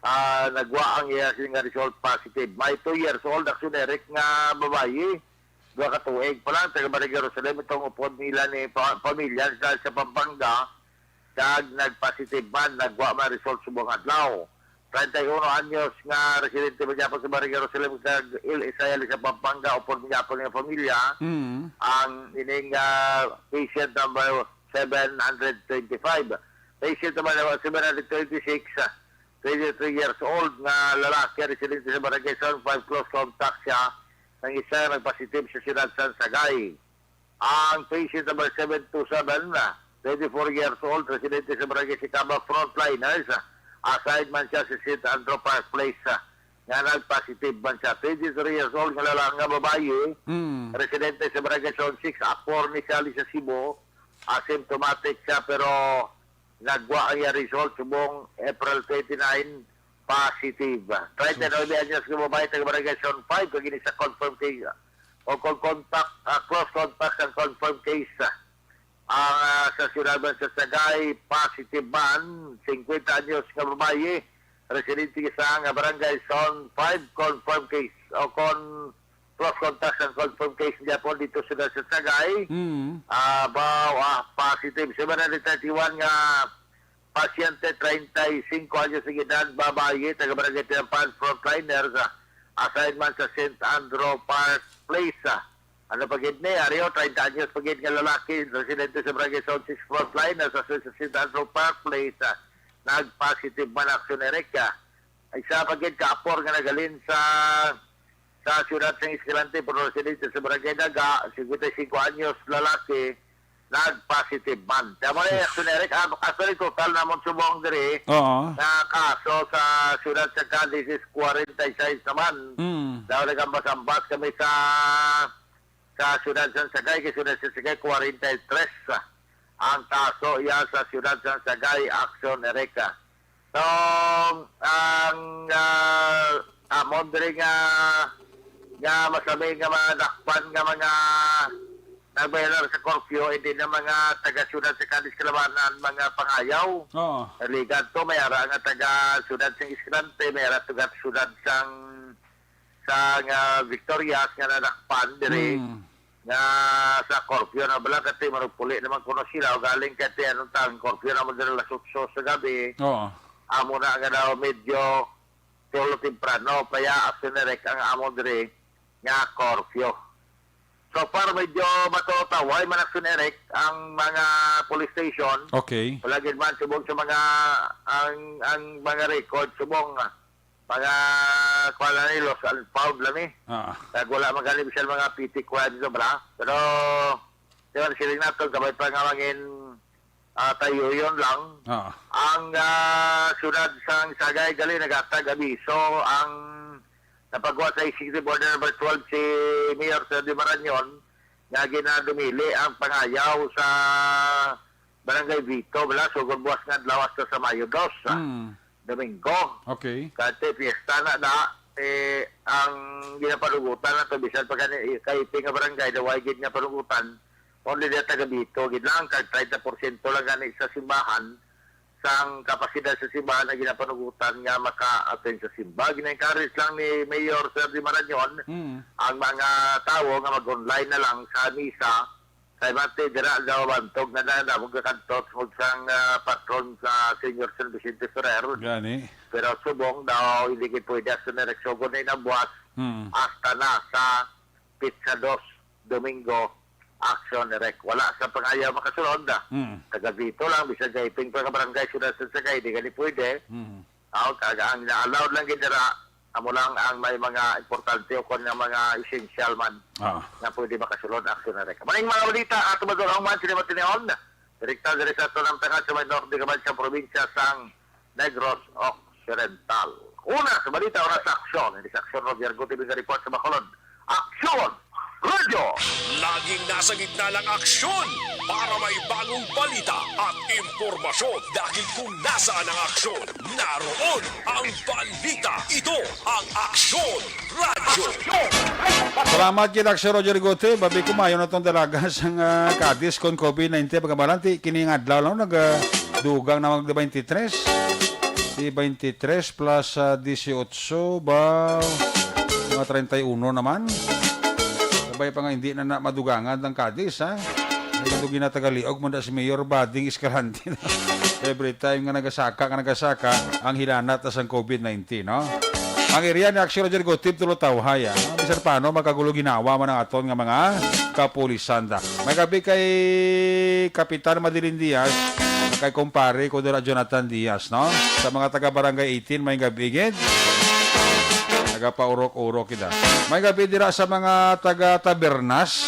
ah, nagwa ang iya sini nga result positive. May two years old, Aksyon Eric, nga babayi, duha ka tuig pa lang, taga Barangay Jerusalem, itong upod nila ni pa-, pamilya sa, sa Pampanga, kag nag-positive man, nagwa man result subong adlaw. Treinta y uno anyos nga residente man gyapon sa Barangay Jerusalem, kag L S I sa Pampanga, upod man gyapon nga pamilya, Mm. ang ining, ah, patient number seven hundred twenty-five. Patient number seven hundred twenty-six, ah, twenty-three years old nga lalaki, residente sa Barangay Zone five, close contact siya sang isa nga nagpositive sa siyudad sang Sagay. Ang patient number seven two seven, twenty-four years old, residente sa Barangay Sicaba, frontliners, aside man siya sa Saint Andrew Park Place, nga nag-positive man siya. Twenty-three years old nga lalaki nga babayi, Mm. residente sa Barangay Zone six, Apor ni siya, sa Cebu, asymptomatic siya, pero nagwa ang iya result subong April twenty-nine, positive. Treinta y nueve anyos nga babae, taga Barangay Zone five, kag ini sa confirmed case, o kon contact, ah, close contact ang confirmed case, ah, ang, ah, sa siyudad man sa Sagay, positive man, singkwenta anyos nga babayi, residente sa nga Barangay Zone five, confirmed case, o kon close contact ang confirmed case gyapon dito sa, sa Sagay. Mm. Ah, ba, ah, positive. Seven hundred thirty-one nga Pasyente, treinta y cinco anyos ang edad, babayi, taga Barangay Tinapan, frontliner, ah, assignment sa Saint Andrew Park Place. Ah. Ano pa gid ni, ari o, treinta anyos pa gid nga lalaki, residente sa Barangay Zone six, frontliner sa, sa Saint Andrew Park Place, ah, nag-positive man, Aksyon Eric, ah. Isa pa gid ka apor nga naghalin sa, sa siyudad sang Escalante, pero residente sa Barangay Naga, cincuenta y cinco anyos, lalaki, nag-positive man. Kaya mo na, Sus. Aksyon Eric, ah, actually, total namon subong diri Oo. nga kaso sa siyudad sa Cadiz is forty-six naman. Mm. Daw nagambas-ambas kami sa, sa siyudad sa Sagay, kay siyudad sa Sagay, forty-three ang kaso iya sa siyudad sa Sagay, Aksyon Eric. So, ang, ah, amon diri nga, nga masami nga madakpan nga mga nag-violar sa curfew, hindi na mga taga-siyudad sa Cadiz Kalabanan, mga pangayaw. Oo. Naligan to, may ara nga taga-siyudad sang Escalante, may ara taga-siyudad sang, sang, ah, Victorias nga nadakpan diri. Mm. Nga sa curfew na bala, kati marupuli naman kuno sila, o galing kati anong tang curfew naman diri alas otso sa gabi. Oo. Amo na nga daw medyo tulo temprano, kaya Aksyon Eric ang amo diri nga curfew. So far, medyo matutaway man, Aksyon Eric, ang mga police station. Okay. Wala gid man subong sa mga, ang, ang mga record subong, ah, mga, kuwan lang ni, lost and found lang ni. Ah. Kag wala man gani bisan mga petty crime sobra. Pero, di ba, siling nato, gamay pa nga mangin, ah, tayuyon lang. Ah. Ang, ah, siyudad sang Sagay gali nagatag abiso ang napagwa sa Executive Order Number twelve si Mayor Sir Di Marañon nga ginadumili ang pangayaw sa Barangay Vito, bala, sugod buwas nga adlaw hasta sa Mayo dos, ah, Mm. Domingo. Okay. Kante, fiesta na da, eh, ang ginapanugutan na to, bisan pa gani, eh, kay iti nga barangay, daway gid nga panugutan, only the taga Vito gid lang, kag treinta porsyento lang gani sa simbahan, sang kapasidad sa simbahan na ginapanugutan nga maka-attend sa simba. Gina-encourage lang ni Mayor Sir Di Marañon Mm. ang mga tawo nga mag-online na lang sa misa. Kay mati dira daw bantog na na, na magkakadto tungod sang, ah, patron sa Senior San Vicente Ferrer. Gani. Pero subong daw, hindi gid pwede hasta na nagsugo na inabuas, Mm. hasta na sa Pitsa dos, Domingo, Aksyon Eric. Wala sa pangayaw makasulod, ah. Mm. Taga Vito lang, bisag kay ping pa nga barangay, siyudad sa Sagay, di gani pwede. Mm. Aw, kag ang na-allowed lang gid dira, amo lang ang may mga importante o kon nga mga essential man Ah. nga pwede makasulod, Aksyon Eric. Maning mga balita, ato ba doon man sila matinihon? Direkta diri sa ato ng tanga sa may norte kaban sa probinsya sang Negros Occidental. Una sa balita, oras sa aksyon. Hindi sa aksyon, Roger Gutibig report sa Bacolod. Aksyon! Radyo! Laging nasa gitna ng aksyon para may bagong balita at impormasyon. Dahil kung nasaan ang aksyon, naroon ang balita. Ito ang Aksyon Radyo. Salamat kita, Sir Roger Gutib. Abi ko, mayo na tong dalaga sang, ah, Cadiz kon covid nineteen. Pagkamalanti, kini nga adlaw lang, nag, ah, dugang na mag twenty-three. Di twenty-three plus, ah, dieciocho ba? Mga treinta y uno naman. Sabay pa nga, hindi na, na madugangan ang Cadiz, ha? Ay, ito ginatagaliog mo na si Mayor Bading Escalante. Every time nga nagasaka, nga nagasaka, ang hilanat na sang covid nineteen, no? Ang area ni Aksyon Roger Gutib, tulo tawhay, ah. Bisan paano, makagulo ginawa man ang aton nga mga kapulisan da. May gabi kay Kapitan Madeline Diaz, kay kumpare ko dira Jonathan Diaz, no? Sa mga taga Barangay eighteen, may gabi gid. Taga Paurok-urok kita. May gabi dira sa mga taga Tabernas.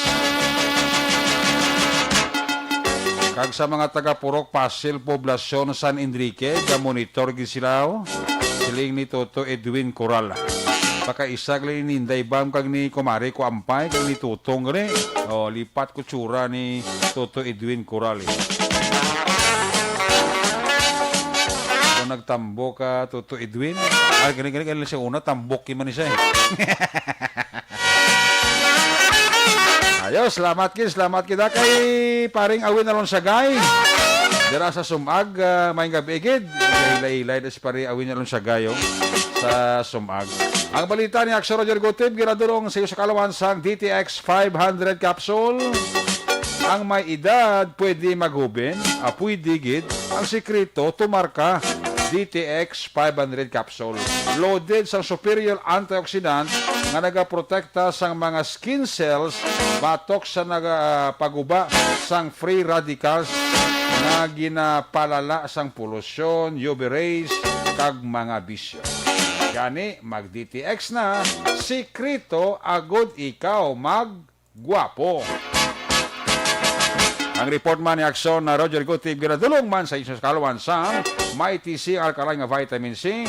Kag sa mga taga Purok Pasil, Poblasyon San Enrique, ga-monitor gid sila, oh. Siling ni Toto Edwin Coral. Pakaisa gali ni Inday Bam kag ni Kumare ko Ampay kag ni Tutong gali. Oh, lipat ko tsura ni Toto Edwin Coral, eh. Kung nagtambok ka, Toto Edwin. Ah, gani, gani, gani siya una, tambok man siya, eh. Ayos, salamat gid, salamat kita kay paring Awin Alonsagay. Dira sa Sumag, ah, may gabi gid. Hilay-hilay na si paring Awin Alonsagay, oh, sa Sumag. Ang balita ni Aksyon Roger Gutib, ginadurong sa iyo sa kalawan sang D T X five hundred capsule. Ang may edad pwede maghuben, ah, pwede gid. Ang sikreto, tumar ka D T X five hundred capsule. Loaded sang superior antioxidant nga nagaprotekta sang mga skin cells batok sa nagapaguba sang free radicals nga ginapalala sang polusyon, U V rays, kag mga bisyo. Gani, mag D T X na, sikreto agod ikaw mag gwapo. Ang report man ni Aksyon na Roger Gutib ginadulong man sa inyo sa kaluan sa may T C, alkaline nga vitamin C,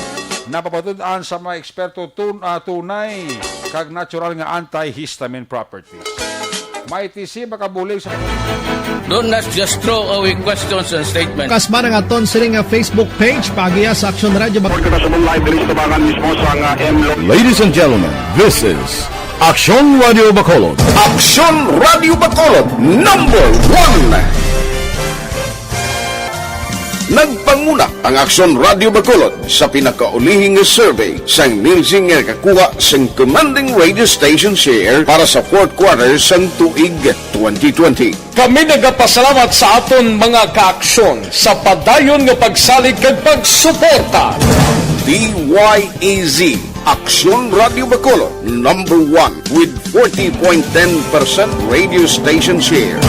napapatud-an sa mga eksperto tun-, ah, tunay kag natural nga antihistamine properties. May T C makabulig sa Don't not just throw away questions and statements. Kasma nga aton sini nga Facebook page, paagiha sa Aksyon Radio Bak- Report ko na sa mong live diri sa Tabangan mismo sa nga M Lo- Ladies and gentlemen, this is Aksyon Radio Bacolod. Aksyon Radio Bacolod, number one. Nagpanguna ang Aksyon Radio Bacolod sa pinakaulihi nga survey sang NIRSI nga nakakuha sang commanding radio station share para sa fourth quarter sang tuig twenty twenty. Kami nagapasalamat sa aton mga kaaksyon sa padayon nga pagsalig kag pagsuporta. D Y A Z, Aksyon Radio Bacolod, number one with forty point ten percent radio station share.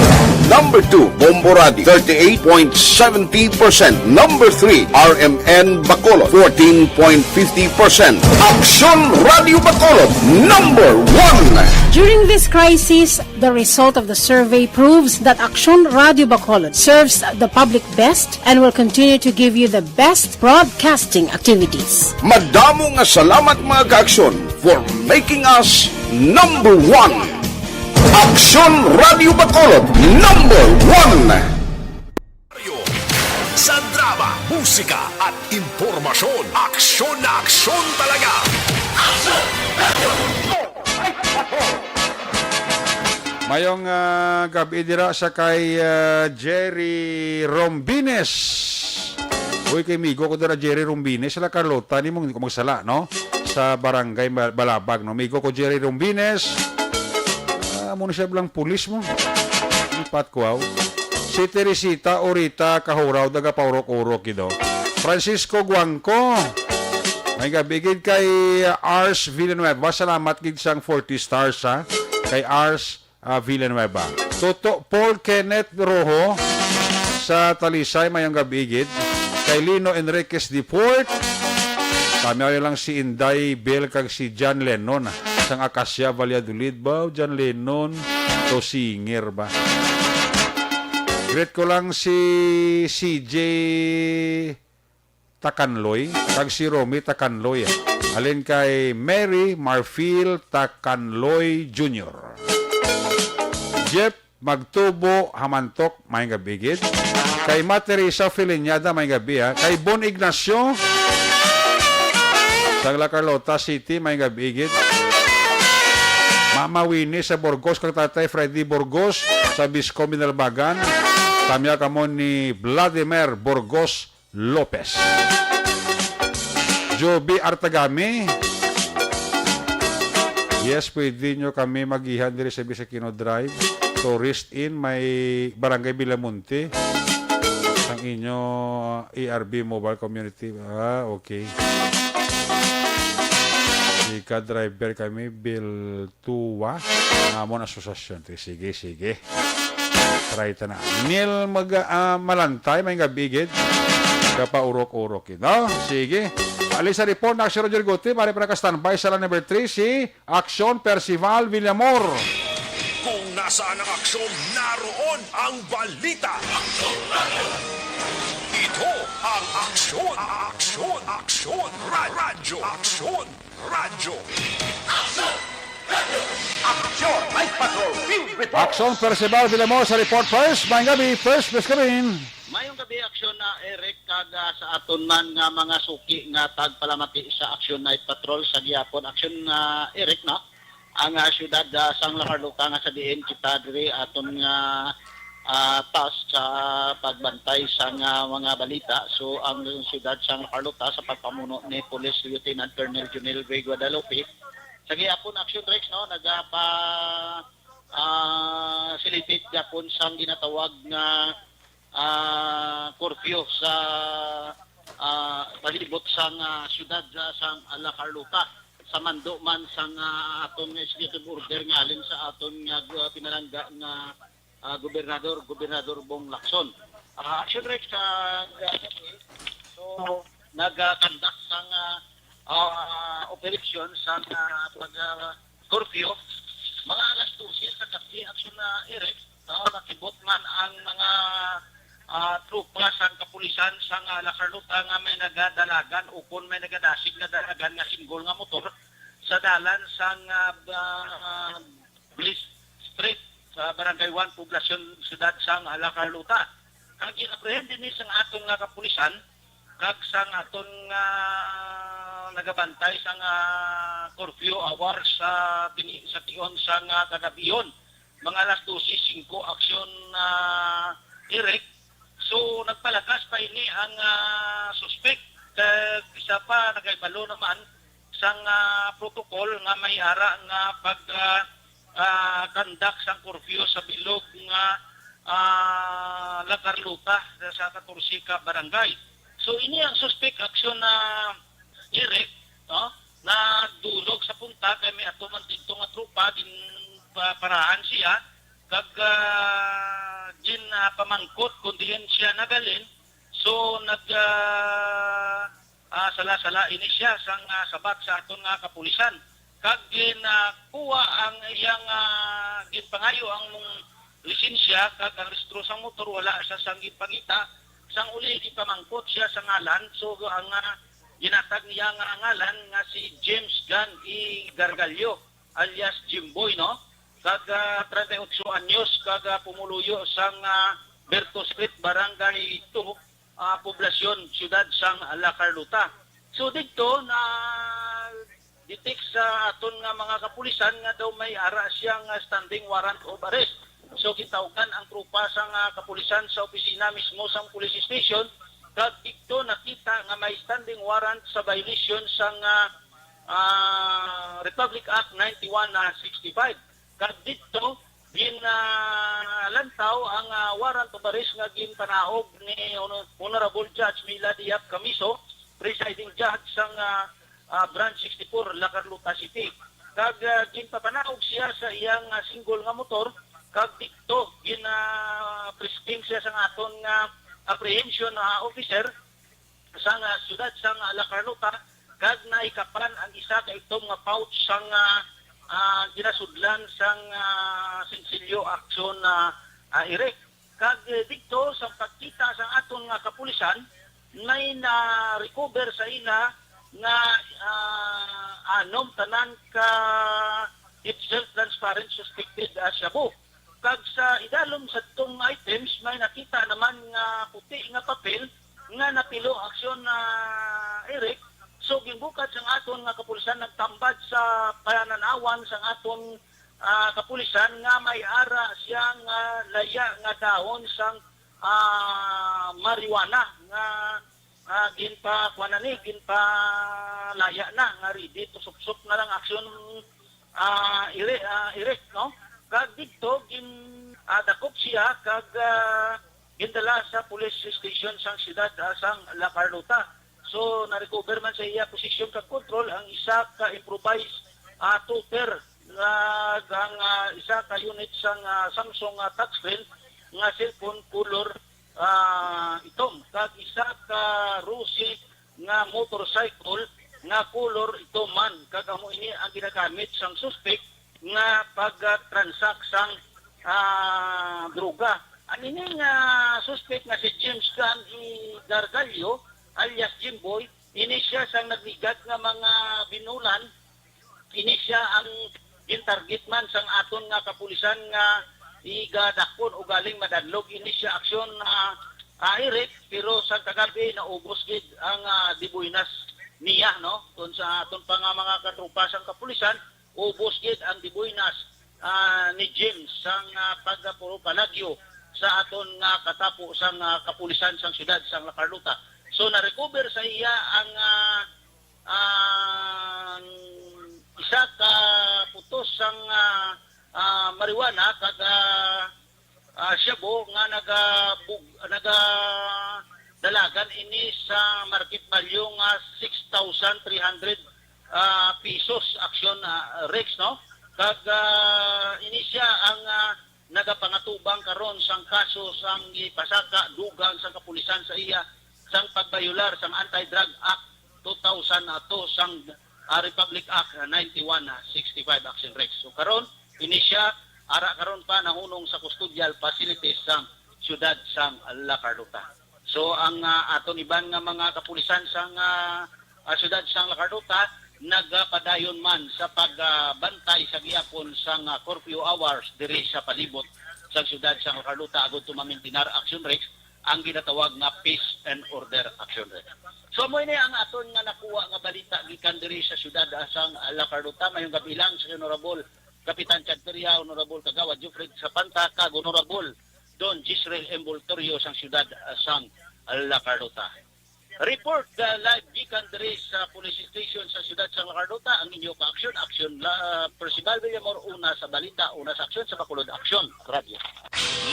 Number two, Bombo Radio, thirty-eight point seventy percent. Number three, R M N Bacolod, fourteen point fifty percent. Aksyon Radio Bacolod, number one. During this crisis, the result of the survey proves that Aksyon Radio Bacolod serves the public best and will continue to give you the best broadcasting activities. Madamo nga salamat, mga kaaksyon, for making us number one. Aksyon Radio Bacolod, number one. Sa drama, musika, at impormasyon, aksyon na aksyon talaga. Mayong, ah, gab-i dira sa kay, ah, Jerry Rombines. Uy, kay migo ko dira, Jerry Rombines. Sila Carlota, ni mong hindi ko magsala, no? Sa barangay Ba-, Balabag, no? Migo ko, Jerry Rombines. Ah, amo na siya bilang pulis mo. Ipat ko, aw. Si Teresita Orita Kahuraw, daga Paurok-Urok, gido. Francisco Guangco. May gab-i gid kay Ars Villanueva. Salamat gid sang forty stars, ha. Kay Ars, ah, Villanueva. Toto Paul Kenneth Rojo sa Talisay, mayong gab-i gid. Kay Lino Enriquez Deport. Kami lang si Inday Bel kag si John Lennon. Sang Acacia, Valladolid ba? John Lennon. To singer ba? Greet ko lang si C J Takanloy, kag si Romy Takanloy. Alin kay Mary Marfil Takanloy Junior Jeff Magtubo Hamantok, may gab-i gid. Kay Ma Teresa Filiñada, may gab-i, ha. Kay Bon Ignacio, sa La Carlota City, may gab-i gid. Mama Winnie sa Burgos, kag Tatay Freddy Burgos, sa Bisco Binalbagan. Tamya kamo ni Vladimir Burgos Lopez. Joby Artagami. Yes, pwede nyo kami magihan diri sa Bisakino Drive. Tourist Inn, may Barangay Villamonte. Ang inyo A R B Mobile Community. Ah, okay. Ika driver kami, Bill Tuwa. Nga amon asosasyon. Sige, sige. Try ta na. Neil Mag-, ah, Malantay, may gab-i gid. Kapaurok-urok, eh, no? Sige. Ali sa report, na si Roger Guti, mari pa naka-standby sa line number three, si Aksyon Percival Villamor. Kung nasaan ang aksyon, naroon ang balita. Ito ang Aksyon, Aksyon, Aksyon, Ra-, Radyo, Aksyon. Radyo. Action Night Patrol, field report. Aksyon Percival Villamor sa report first. Maayong gabi, first, first kami. Mayong gabi, Aksyon na Eric, kag, ah, sa aton man nga mga suki nga tagpalamati sa Action Night Patrol sa gihapon. Aksyon na Eric, no? Ang, ah, syudad, ah, sang La Carlota nga sa diin kita diri aton nga ah, task sa pagbantay sa nga mga balita. So, ang siyudad sang La Carlota sa pagpamuno ni Police Lieutenant Colonel Junel V. Guadalupe, sa gihapon, Action Rex, no, nagapa-, ah, silipit gapon sang ginatawag nga, ah, curfew sa, ah, palibot sang, ah, siyudad sa, sang La Carlota, sa mando man sang, ah, aton nga executive order nga halin sa aton nga gu-, pinalangga nga, ah, gobernador, Gobernador Bong Lacson. Ah, Action Rex, ah, so, nag-conduct sang, ah, ah, operasyon sang, ah, pag, ah, curfew, mga alas dose sa gabi, Action, ah, Eric, no, nakibot man ang mga, ah, tropa sang kapulisan sang, ah, La Carlota nga may nagadalagan o kon may nagadasig nga dalagan nga single nga motor sa dalan sang, ah, ba-, Bliss Street sa Barangay one, Poblacion, Siyudad sang La Carlota. Ang gin-apprehend dinhi sang aton nga kapulisan kag sang aton nga nagabantay sang, ah, curfew hour sa bini-, sa tion sang, ah, kagabihon, mga alas dose singko, Action, ah, Eric. So, nagpalakas pa ini ang, ah, suspek. Kag isa pa, nakahibalo naman sang, ah, protocol nga may ara nga pag, ah, ah, conduct sang curfew sa bilog nga, ah, La Carlota sa, sa katorse ka barangay. So, ini ang suspek, Action, ah, Eric, no? Nagdulog sa punta kay may ato man didto nga tropa, ginpaparahan siya, kag, ah, gin, ah, pamangkot kung diin siya nagalin. So, nag, ah, ah, sala-sala ini siya sang, ah, sabat sa aton nga kapulisan. Kag ginakuha ang iyang, ah, ginpangayo ang mong lisensya kag ang rehistro sang motor, wala sa sang ginpangita. Sang uli, gipamangkot siya sa ngalan. So, ang, ah, ginatag niya nga ngalan nga si James Gunn E. Gargallo, alias Jimboy, no? Kag, ah, treinta y ocho anyos, kag, ah, pumuluyo sang, ah, Berto Street, Barangay two, ah, Poblacion, Siyudad sang La Carlota. So, didto na detect sa aton nga mga kapulisan nga daw may ara siya nga standing warrant of arrest. So, gitawgan ang tropa sang, ah, kapulisan sa opisina mismo sang police station, kag didto nakita nga may standing warrant sa violation sang, ah, ah, Republic Act ninety-one sixty-five. Kag didto, ginalantaw ang, ah, warrant of arrest nga ginpanaog ni Hon-, Honorable Judge Mila Diap Camiso, presiding judge sang, ah, ah, Branch sixty-four, La Carlota City. Kag, ah, ginpapanaog siya sa iyang, ah, single nga motor, kag didto gina-frisking siya sang aton nga apprehension, ah, officer sang, ah, siyudad sang, ah, La Carlota, kag nahikapan ang isa ka itom nga pouch sang, ah, ah, ginasudlan sang, ah, sinsilyo, Action, ah, ah, Eric. Kag, eh, didto sa pagkita sang aton nga kapulisan, may na-recover sa ila nga, ah, anom tanan ka itself transparent suspected, ah, shabu. Kag sa idalom sa tong items, may nakita naman nga puti nga papel nga napilo, Action, ah, Eric. So, ginbukad sang aton nga kapulisan, nagtambad sa panan-awan sang aton, ah, kapulisan nga may ara siya nga laya nga dahon sang, ah, marijuana nga, ah, ginpa-, kuwan na ni, ginpalaya na, nga ready to supsop na lang, Action, ah, Iri-, ah, Eric, no? Kag didto, gin-, ah, dakop siya, kag, ah, gindala sa police station sang siyudad, ah, sang La Carlota. So, na-recover man sa iya posisyon kag kontrol ang isa ka improvised, ah, toter, kag ang, ah, isa ka unit sang, ah, Samsung, ah, touchscreen nga cellphone color, ah, itom, kag isa ka Rusi nga motorcycle nga color itom man, kag amo ini ang ginagamit sang suspek nga pag-transact sang, ah, droga. Ang ini nga suspek nga si James Gunn E. Gargallo, alias Jimboy, ini siya sang nagligad nga mga binulan. Ini siya ang gin-target man sang aton nga kapulisan nga igadakpon ugaling madadlog ini siya, Action, ah, ah, Eric, pero sa kagabi naubos gid ang, ah, dibuinas niya, no? Kung sa aton pa nga mga katropa sang kapulisan, ubos gid ang dibuinas, ah, ni James sang, ah, pagpuro palagyo sa aton nga katapo sang, ah, kapulisan sang siyudad sang La Carlota. So, na-recover sa iya ang, ah, ang isa ka putos sang, ah, ah, marijuana kag, ah, ah, shabu nga naga-, bug-, nagadalagan ini sa market value nga six thousand three hundred, ah, pesos, Action, ah, Rex, no? Kag, ah, ini siya ang, ah, nagapangatubang karon sang kaso sang gipasaka dugang sang kapulisan sa iya sang pagbayolar sang Anti-Drug Act two thousand two sang, ah, Republic Act ninety-one sixty-five, Action Rex. So karon, ini siya ara karon pa nahunong sa custodial facilities sang siyudad sang La Carlota. So ang, ah, aton iban nga mga kapulisan sang, ah, ah, siyudad sang La Carlota nagapadayon man sa pagbantay sa gihapon sang, ah, curfew hours diri sa palibot sang siyudad sang La Carlota agud to mamintinar, Action Rex, ang ginatawag nga peace and order, Action Rex. So amo ini ang aton nga nakuha nga balita gikan diri sa siyudad, ah, sang La Carlota. Mayong gabi lang sa Honorable Kapitan Chad Peria, Honorable Kagawad Jeffrey Sapanta, kag Honorable Don Jezreel Envoltorio sang siyudad, ah, sang La Carlota. Report, ah, live gikan diri sa police station sa siyudad sang La Carlota, ang inyo ka-aksyon, aksyon la, Percival Villamor, una sa balita, una sa aksyon sa Bacolod Aksyon Radyo.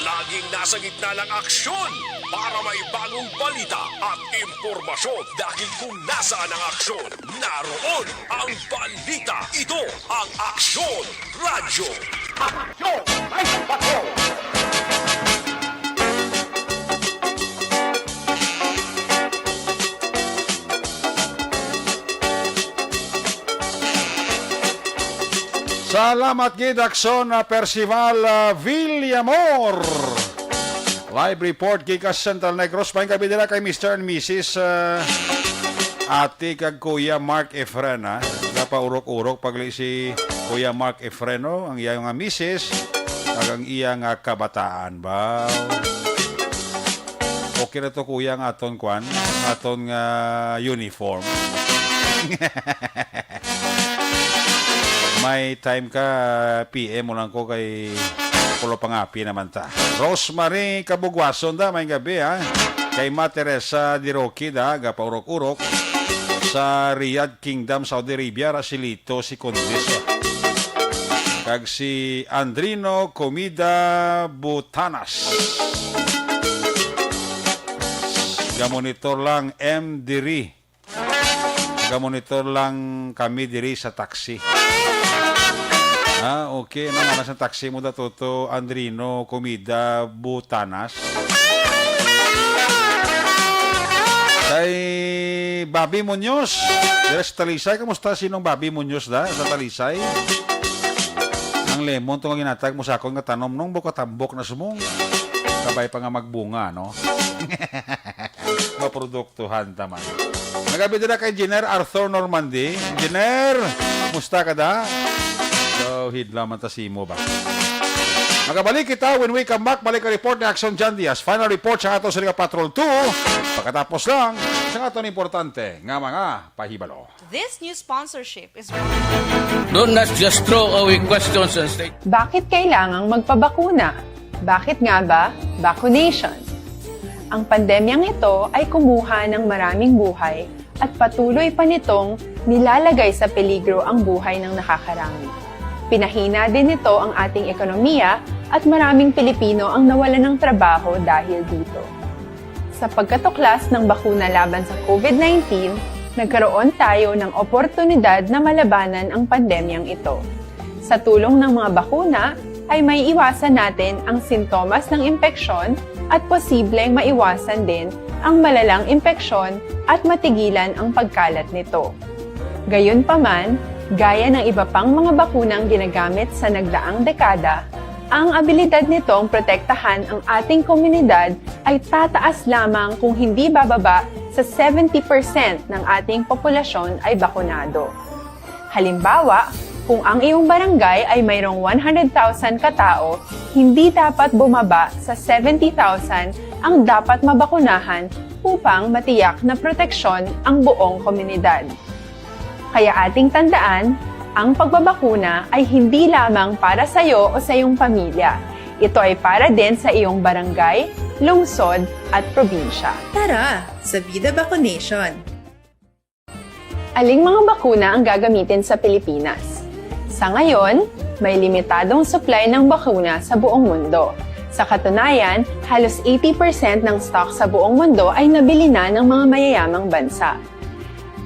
Laging nasa gitna ng aksyon para may bagong balita at impormasyon, dahil kung nasaan ang aksyon, naroon ang balita. Ito ang Aksyon Radyo. Aksyon! Ay, aksyon! Salamat gid, Aksyon, ah, Percival, ah, Villamor. Live report gikan sa Central Negros. Maayong gabi dira kay Mister and Missus, ah, Ate kag Kuya Mark Efren, ha? Napaurok-urok pagli si Kuya Mark Efren, no? Ang iya nga misis, kag ang iya nga kabataan, ba? Okay na to, Kuya, ang aton kwan, ang aton nga uniform. May time ka, P M mo lang ko kay Pulo Pangapi naman ta. Rosemary Kabugwason da, maayong gabi, ha. Kay Ma Teresa Diroque da, gapaurok-urok sa Riyadh Kingdom, Saudi Arabia, Rasilito, si Condis, oh. Kag si Andrino Comida Butanas. Gamonitor lang, M diri. Gamonitor lang kami diri sa taxi. Ah, okay. Ano nga sa taxi mo da, Toto Andrino Comida Butanas? Kay Bobby Munoz, diri sa Talisay. Kamusta sinong Bobby Munoz da sa Talisay? Ang lemon to nga ginatag mo sa akon nga tanom nung buka tambok na sumong. Kabay pa nga magbunga, no? Maproduktuhan ta man. Maayong gabi dira kay Engineer Arthur Normandy. Engineer, musta ka da? So, hidlaw man ta simo ba? Magabalik kita when we come back. Balik ang report ni Action John Diaz. Final report sa ato sa Liga Patrol two. Pagkatapos lang sa aton importante nga mga pahibalo. This news sponsorship is Don't not just throw away questions and state. Bakit kailangang magpabakuna? Bakit nga ba vaccination? Ang pandemyang ito ay kumuha ng maraming buhay at patuloy pa nitong nilalagay sa peligro ang buhay ng nakakarami. Pinahina din nito ang ating ekonomiya at maraming Pilipino ang nawalan ng trabaho dahil dito. Sa pagkatuklas ng bakuna laban sa COVID nineteen, nagkaroon tayo ng oportunidad na malabanan ang pandemyang ito. Sa tulong ng mga bakuna, ay maiiwasan natin ang sintomas ng impeksyon at posibleng maiwasan din ang malalang impeksyon at matigilan ang pagkalat nito. Gayunpaman, gaya ng iba pang mga bakunang ginagamit sa nagdaang dekada, ang abilidad nitong protektahan ang ating komunidad ay tataas lamang kung hindi bababa sa seventy percent ng ating populasyon ay bakunado. Halimbawa, kung ang iyong barangay ay mayroong one hundred thousand katao, hindi dapat bumaba sa seventy thousand ang dapat mabakunahan upang matiyak na proteksyon ang buong komunidad. Kaya ating tandaan, ang pagbabakuna ay hindi lamang para sa iyo o sa iyong pamilya. Ito ay para din sa iyong barangay, lungsod, at probinsya. Tara, sa Vida Vaccination! Aling mga bakuna ang gagamitin sa Pilipinas? Sa ngayon, May limitadong supply ng bakuna sa buong mundo. Sa katunayan, halos eighty percent ng stock sa buong mundo ay nabili na ng mga mayayamang bansa.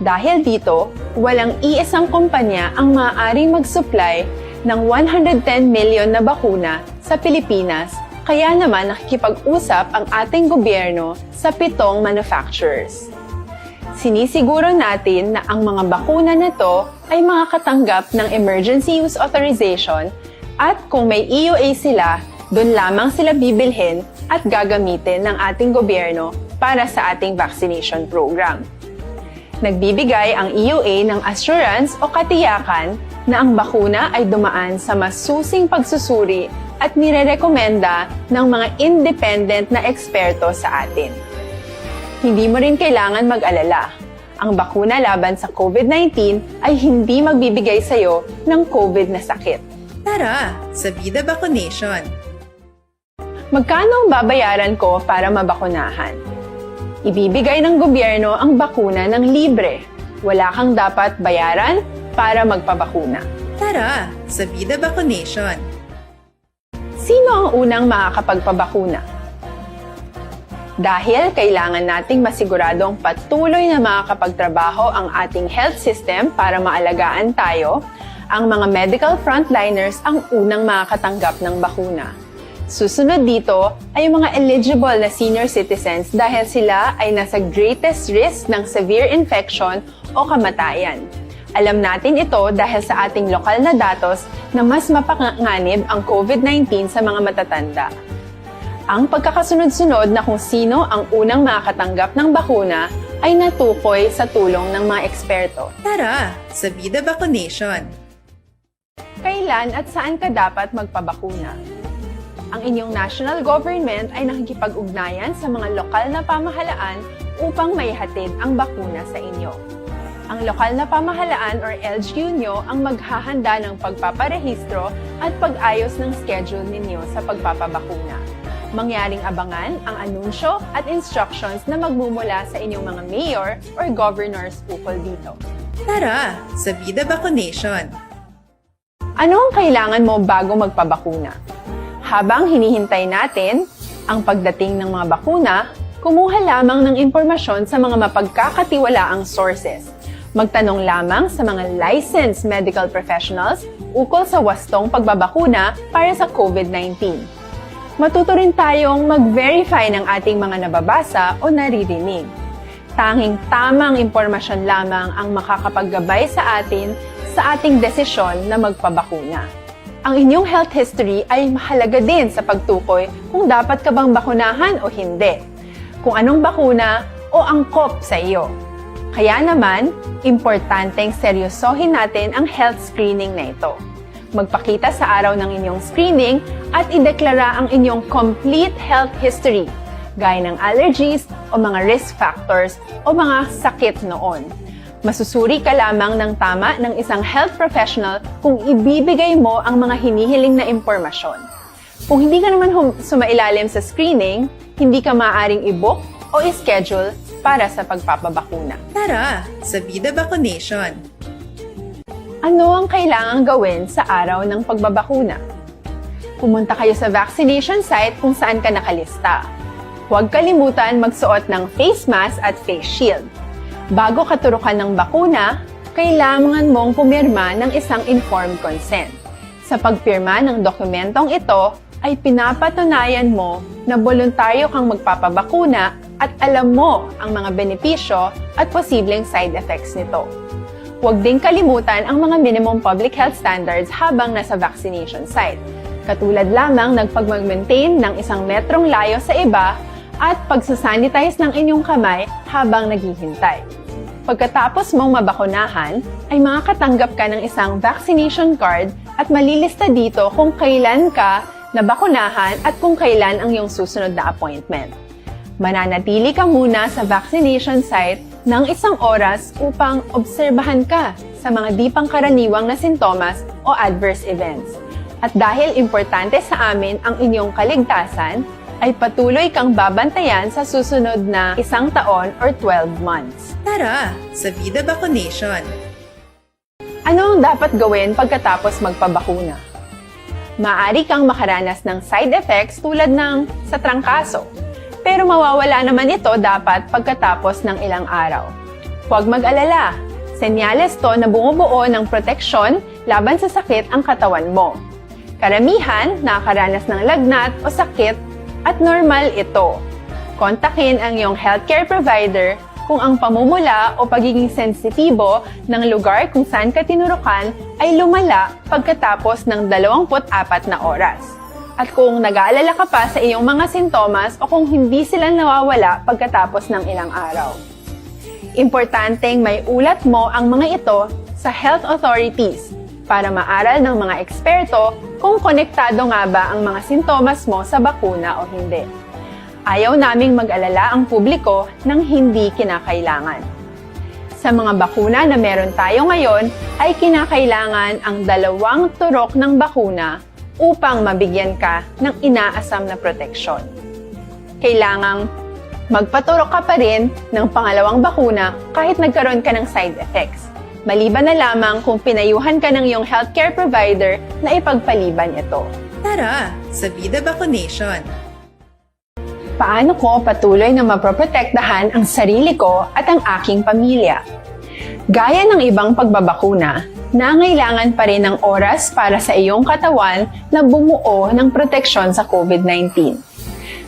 Dahil dito, walang iisang kumpanya ang maaaring mag-supply ng one hundred ten million na bakuna sa Pilipinas, kaya naman nakikipag-usap ang ating gobyerno sa pitong manufacturers. Sinisiguro natin na ang mga bakuna na to ay makakatanggap ng emergency use authorization, at kung may E U A sila, doon lamang sila bibilhin at gagamitin ng ating gobyerno para sa ating vaccination program. Nagbibigay ang E U A ng assurance o katiyakan na ang bakuna ay dumaan sa masusing pagsusuri at nirerekomenda ng mga independent na eksperto sa atin. Hindi mo rin kailangan mag-alala. Ang bakuna laban sa COVID nineteen ay hindi magbibigay sa iyo ng COVID na sakit. Tara sa Bida Vaccination! Magkano ang babayaran ko para mabakunahan? Ibibigay ng gobyerno ang bakuna ng libre. Wala kang dapat bayaran para magpabakuna. Tara sa Bida Vaccination! Sino ang unang makakapagpabakuna? Dahil kailangan nating masiguradong patuloy na makakapagtrabaho ang ating health system para maalagaan tayo, ang mga medical frontliners ang unang makakatanggap ng bakuna. Susunod dito ay ang mga eligible na senior citizens dahil sila ay nasa greatest risk ng severe infection o kamatayan. Alam natin ito dahil sa ating lokal na datos na mas mapanganib ang COVID nineteen sa mga matatanda. Ang pagkakasunod-sunod na kung sino ang unang makakatanggap ng bakuna ay natukoy sa tulong ng mga eksperto. Tara sa Bida Vaccination! Kailan at saan ka dapat magpabakuna? Ang inyong national government ay nakikipag-ugnayan sa mga lokal na pamahalaan upang maihatid ang bakuna sa inyo. Ang lokal na pamahalaan or L G U nyo ang maghahanda ng pagpaparehistro at pag-ayos ng schedule ninyo sa pagpapabakuna. Mangyaring abangan ang anunsyo at instructions na magmumula sa inyong mga mayor or governors ukol dito. Tara sa Bida Vaccination! Ano ang kailangan mo bago magpabakuna? Habang hinihintay natin ang pagdating ng mga bakuna, kumuha lamang ng impormasyon sa mga mapagkakatiwalaang sources. Magtanong lamang sa mga licensed medical professionals ukol sa wastong pagbabakuna para sa COVID nineteen. Matuto rin tayong mag-verify ng ating mga nababasa o naririnig. Tanging tamang impormasyon lamang ang makakapaggabay sa atin sa ating desisyon na magpabakuna. Ang inyong health history ay mahalaga din sa pagtukoy kung dapat ka bang bakunahan o hindi, kung anong bakuna o angkop sa iyo. Kaya naman, importanteng seryosohin natin ang health screening na ito. Magpakita sa araw ng inyong screening at ideklara ang inyong complete health history, gaya ng allergies o mga risk factors o mga sakit noon. Masusuri ka lamang ng tama ng isang health professional kung ibibigay mo ang mga hinihiling na impormasyon. Kung hindi ka naman hum- sumailalim sa screening, hindi ka maaaring i-book o i-schedule para sa pagpapabakuna. Tara sa Bida Vaccination! Ano ang kailangang gawin sa araw ng pagbabakuna? Pumunta kayo sa vaccination site kung saan ka nakalista. Huwag kalimutan magsuot ng face mask at face shield. Bago ka turukan ng bakuna, kailangan mong pumirma ng isang informed consent. Sa pagpirma ng dokumentong ito, ay pinapatunayan mo na boluntaryo kang magpapabakuna at alam mo ang mga benepisyo at posibleng side effects nito. Huwag ding kalimutan ang mga minimum public health standards habang nasa vaccination site, katulad lamang ng pagmag-maintain ng isang metrong layo sa iba at pagsasanitize ng inyong kamay habang naghihintay. Pagkatapos mong mabakunahan, ay makakatanggap ka ng isang vaccination card at malilista dito kung kailan ka nabakunahan at kung kailan ang iyong susunod na appointment. Mananatili ka muna sa vaccination site ng isang oras upang obserbahan ka sa mga di pangkaraniwang na sintomas o adverse events. At dahil importante sa amin ang inyong kaligtasan, ay patuloy kang babantayan sa susunod na isang taon or twelve months. Tara sa Bida Vaccination! Ano ang dapat gawin pagkatapos magpabakuna? Maaari kang makaranas ng side effects tulad ng sa trangkaso, pero mawawala naman ito dapat pagkatapos ng ilang araw. Huwag mag-alala, senyales to na bumubuo ng proteksyon laban sa sakit ang katawan mo. Karamihan nakakaranas ng lagnat o sakit at normal ito. Kontakin ang iyong healthcare provider kung ang pamumula o pagiging sensitibo ng lugar kung saan ka tinurukan ay lumala pagkatapos ng dalawampu't apat na oras. At kung nag-aalala ka pa sa iyong mga sintomas o kung hindi sila nawawala pagkatapos ng ilang araw. Importanteng may ulat mo ang mga ito sa health authorities para maaral ng mga eksperto kung konektado nga ba ang mga sintomas mo sa bakuna o hindi. Ayaw naming mag-alala ang publiko ng hindi kinakailangan. Sa mga bakuna na meron tayo ngayon, ay kinakailangan ang dalawang turok ng bakuna upang mabigyan ka ng inaasam na proteksyon. Kailangang magpaturok ka pa rin ng pangalawang bakuna kahit nagkaroon ka ng side effects, maliban na lamang kung pinayuhan ka ng iyong healthcare provider na ipagpaliban ito. Tara sa Vida Vaccination! Paano ko patuloy na mapoprotektahan ang sarili ko at ang aking pamilya? Gaya ng ibang pagbabakuna, nangailangan pa rin ng oras para sa iyong katawan na bumuo ng proteksyon sa COVID nineteen.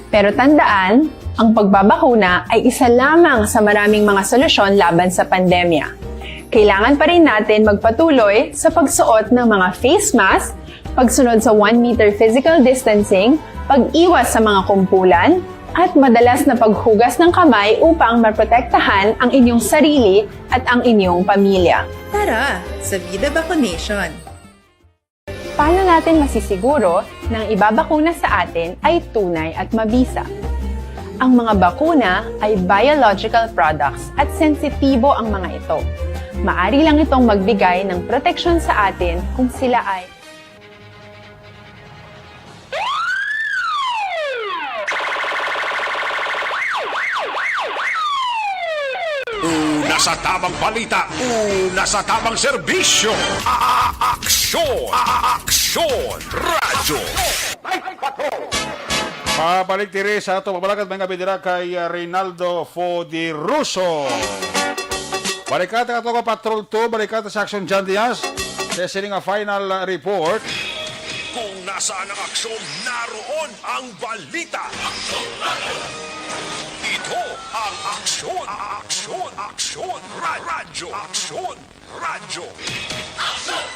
Pero tandaan, ang pagbabakuna ay isa lamang sa maraming mga solusyon laban sa pandemya. Kailangan pa rin natin magpatuloy sa pagsuot ng mga face mask, pagsunod sa one meter physical distancing, pag-iwas sa mga kumpulan, at madalas na paghugas ng kamay upang maprotektahan ang inyong sarili at ang inyong pamilya. Tara sa Vida Vaccination! Paano natin masisiguro na ang ibabakuna sa atin ay tunay at mabisa? Ang mga bakuna ay biological products at sensitibo ang mga ito. Maari lang itong magbigay ng proteksyon sa atin kung sila ay Una sa tamang balita, una sa tamang serbisyo. A-, a-, aksyon, a-, a-, aksyon, radyo. Pabalik diri sa ato pagbalagad, mga bidira kay, uh, Reynaldo Fodiruso. Balikan ta ato ko Patrol two, balikan ta sa Action John Diaz. Sa sini nga final, uh, report. Kung nasaan ang aksyon, naroon ang balita. Ito ang Aksyon, Aksyon, Aksyon, Ra-, Radyo, Aksyon, Radyo. Aksyon!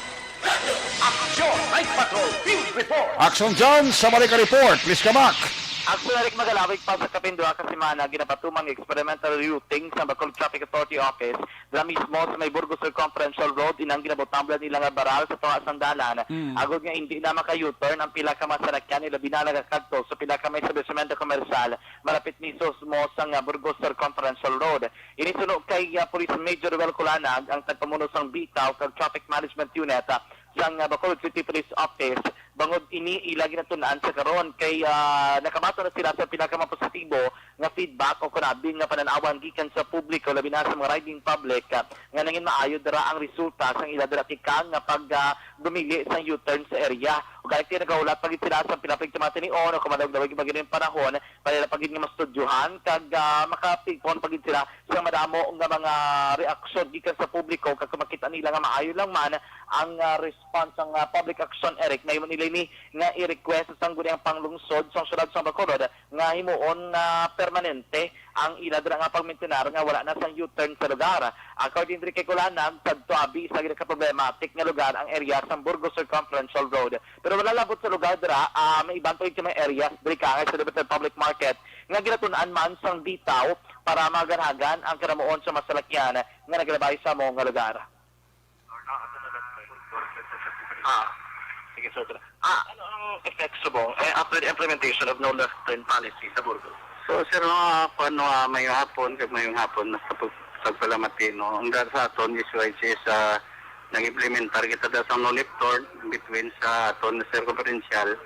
Night Patrol Field Report! Aksyon John, sa balik ka report. Please, kamak. Aksyon Eric, magalawig pa sa kapinduha ka semana, ginapatuman nga experimental routing sa Bacolod Traffic Authority Office, dira mismo sa may Burgos Circumferential Road, inang ginabutamblan nila nga baral sa tunga sang dalan, Mm. agod nga indi na maka-U-turn ang pila ka mga salakyan, ilabi na nagakadto sa pila ka may establishmento komersyal, malapit mismo sang, ah, Burgos Circumferential Road. Ini suno kay, ah, Police Major Ruel Culanag, ang tagpamuno sang bitaw kag Traffic Management Unit, ah, sang, ah, Bacolod City Police Office, bangod ini ila ginatun-an sa karon kay, ah, nakabaton na sila sa pila ka mga positibo nga feedback o kunabi nga panan-awan gikan sa publiko, labi na sa mga riding public, ah, nga nangin maayo dira ang resulta sang ila dira tikang nga pag, ah, dumili sang U-turn sa area. Ug gani nagahulat pa gid sila sa pila pa gid ka mga tinion o kumalawig-lawig pa gid ang panahon, para ila pa gid nga mastudyohan kag, ah, makapigpon pa gid sila sa madamo nga mga reaksyon gikan sa publiko, kag kung makita nila nga maayo lang man ang, ah, response sang, ah, public action, Eric, mahimo nila ini nga i-request sa Sangguniang Panglungsod sang Siyudad sang Bacolod nga himuon nga permanente ang ila dira nga pagmintinar nga wala na sang U-turn sa lugar. According diri kay Culanag, sadto abi isa gid ka problematic nga lugar ang area sang Burgos Circumferential Road. Pero wala labot sa lugar dira, ah, may iban pa gid mga areas diri kaangay sa Libertad Public Market nga ginatun-an man sang bitaw para maganhagan ang karamuon sa masalakyan nga nagalabay sa amo nga lugar. Ah, sige, sir. Ah, ano ang effect subong, eh, after the implementation of no left turn policy sa Burgos? So, sir, mga kwan, no, ah, mayong hapon, kag mayong hapon, sa pag-, pagpalamati, no. Ang dar sa aton is, which is, ah, nag-implementar kita da sa no left turn between sa aton circumferential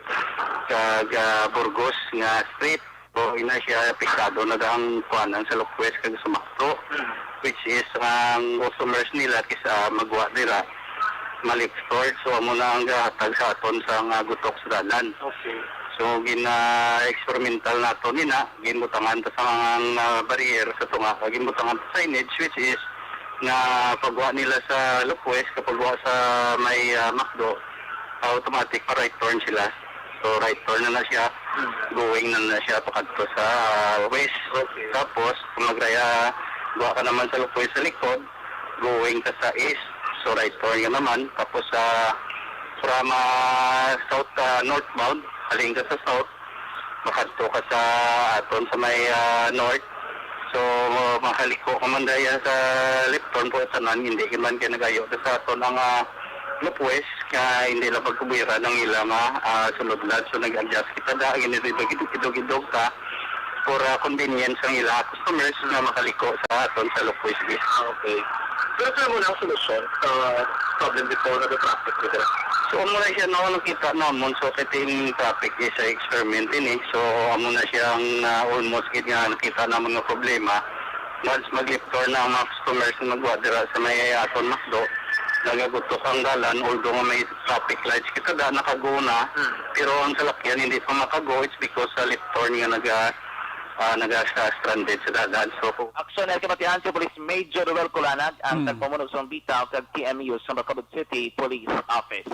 kag, ah, Burgos nga street. So, ina siya apektado na da ang kuan, ang Salok West kag Sumakto, Mm. which is ang customers nila kis-a magwa dira. malip store. So, amo na ang gahatag sa aton sa nga gutok sa dalan. Okay. So, gina-experimental nato nina, ginbutangan ta sa mga, ah, barrier sa tunga, ginbutangan ta signage, which is nga pagwa nila sa Lupwes, kapagwa sa may, ah, McDo, automatic pa right turn sila. So, right turn na na siya, going na na siya pakadto sa, ah, west. Okay. Tapos, kung magraya, wa ka naman sa Lupwes sa likod, going ka sa east, so right turn ka naman. Tapos, ah, from, ah, south, ah, northbound, halin ka sa south, makadto ka sa aton sa may, ah, north. So, makaliko ka man daya sa left turn po tanan, hindi ka man kay nagayo sa aton ang, ah, Lupwes, nga hindi lang pagkubira ng ilang, ah, ah, sulod lang. So, nag-adjust kita da, ginidog-idog ka for, ah, convenience ang ilang customers nga makaliko sa aton sa Lupwes Beach. Ah, okay. Pero sir, mo na ang solusyon sa problem before na traffic dito? So, amo na siya, no, nakita namon. So, kay team traffic is a experiment ini. So, amo na siya ang, ah, almost gid nga nakita namon nga problema. Once mag-left turn na ang mga customers nga magwa dira sa may aton McDo, nagagutok ang dalan, although nga may traffic lights kita da, nakago na, Hmm. pero ang salakyan hindi pa makago, it's because sa left turn nga naga, ah, naga sa stranded sa dalan. So, Aksyon na ginbatihan si Police Major Ruel Colanag, ang Hmm. tagpamuno sa Bitaw kag T M U sa Bacolod City Police Office.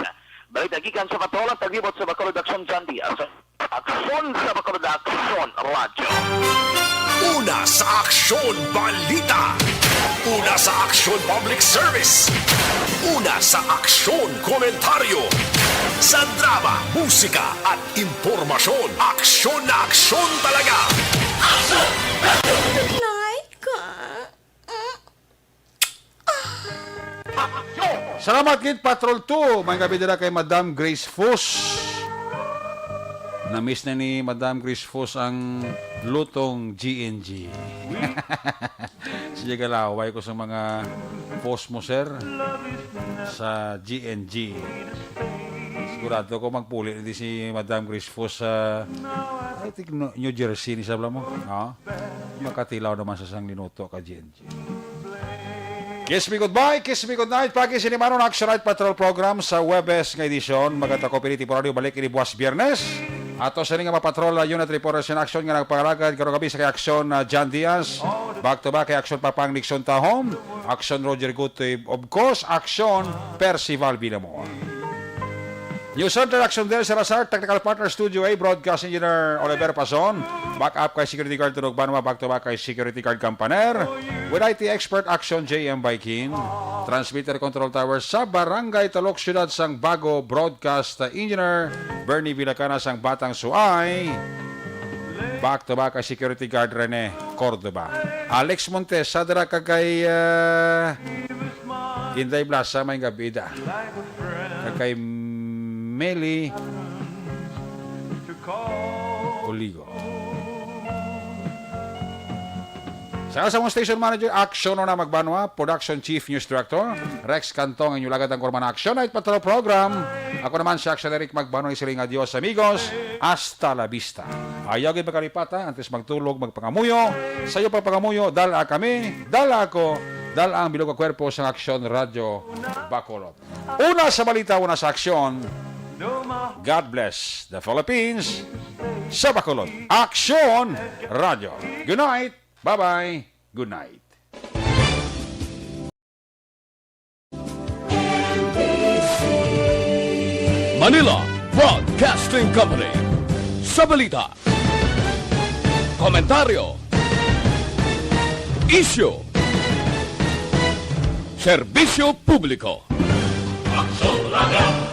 Balita gikan sa patrol, ang taglibot sa Bacolod Aksyon, John Diaz. Aksyon sa Bacolod, Aksyon Radyo. Una sa Aksyon Balita. Una sa Aksyon Public Service. Una sa Aksyon Komentaryo. Sa drama, musika at impormasyon, aksyon na aksyon talaga. Aksyon! Night ka. Salamat gid, Patrol two. May gabi dira kay Madam Grace Fus. Na-miss na ni Madam Grace Fus ang lutong G N G. Sige, kalaway ko sa mga post mo, sir, sa G N G. Sigurado ko magpuli na di si Madam Grace Fus sa, I think, no, New Jersey ni sabla mo. No? Makatilaw naman sa sang linuto ka G N G. Kiss me goodbye, kiss me goodnight. Pagi sini manon Action Night Patrol Program sa Huwebes nga edisyon. Magkatako pili temporaryo, balik ini buwas Biyernes. Ato sa nga mapatrol, uh, unit reporters in action nga nagpangalagad karong gabi sa kay Action, uh, John Diaz. Back to back kay Action Papang Nixon Tahom, Action Roger Gutoy, of course, Action Percival Villamor. News Center, Action Del Salazar, Technical Partner, Studio A, Broadcast Engineer Oliver Pason, backup kay Security Guard Tunog Banwa, back to back kay Security Guard Campaner, with I T expert Action J M Baikin, Transmitter Control Tower sa Barangay Talok, Siyudad sang Bago, Broadcast Engineer Bernie Villacana sang Batang Suay, back to back kay Security Guard Rene Cordova, Alex Montes, Sadra kag kay, ah, Inday Blasa, may gabi da. Kag kay Meli Oligo. Sa, sa among station manager, Action na Magbanwa, production chief, news director, Rex Cantong, ang inyong lagad ang kurman Action Night Patrol Program. Ako naman si Action Eric Magbanwa, isiling adios, amigos. Hasta la vista. Ayaw gid makalipata, antes magtulog, magpangamuyo. Sa iyo pagpangamuyo, dala kami, dala ako, dala ang bilog nga kwerpo sa Action Radyo Bacolod. Una sa balita, una sa aksyon. God bless the Philippines. Sa Bacolod, Aksyon Radyo. Good night. Bye-bye. Good night. Manila Broadcasting Company. Sa balita, komentaryo, isyu, serbisyo publiko. Aksyon Radyo.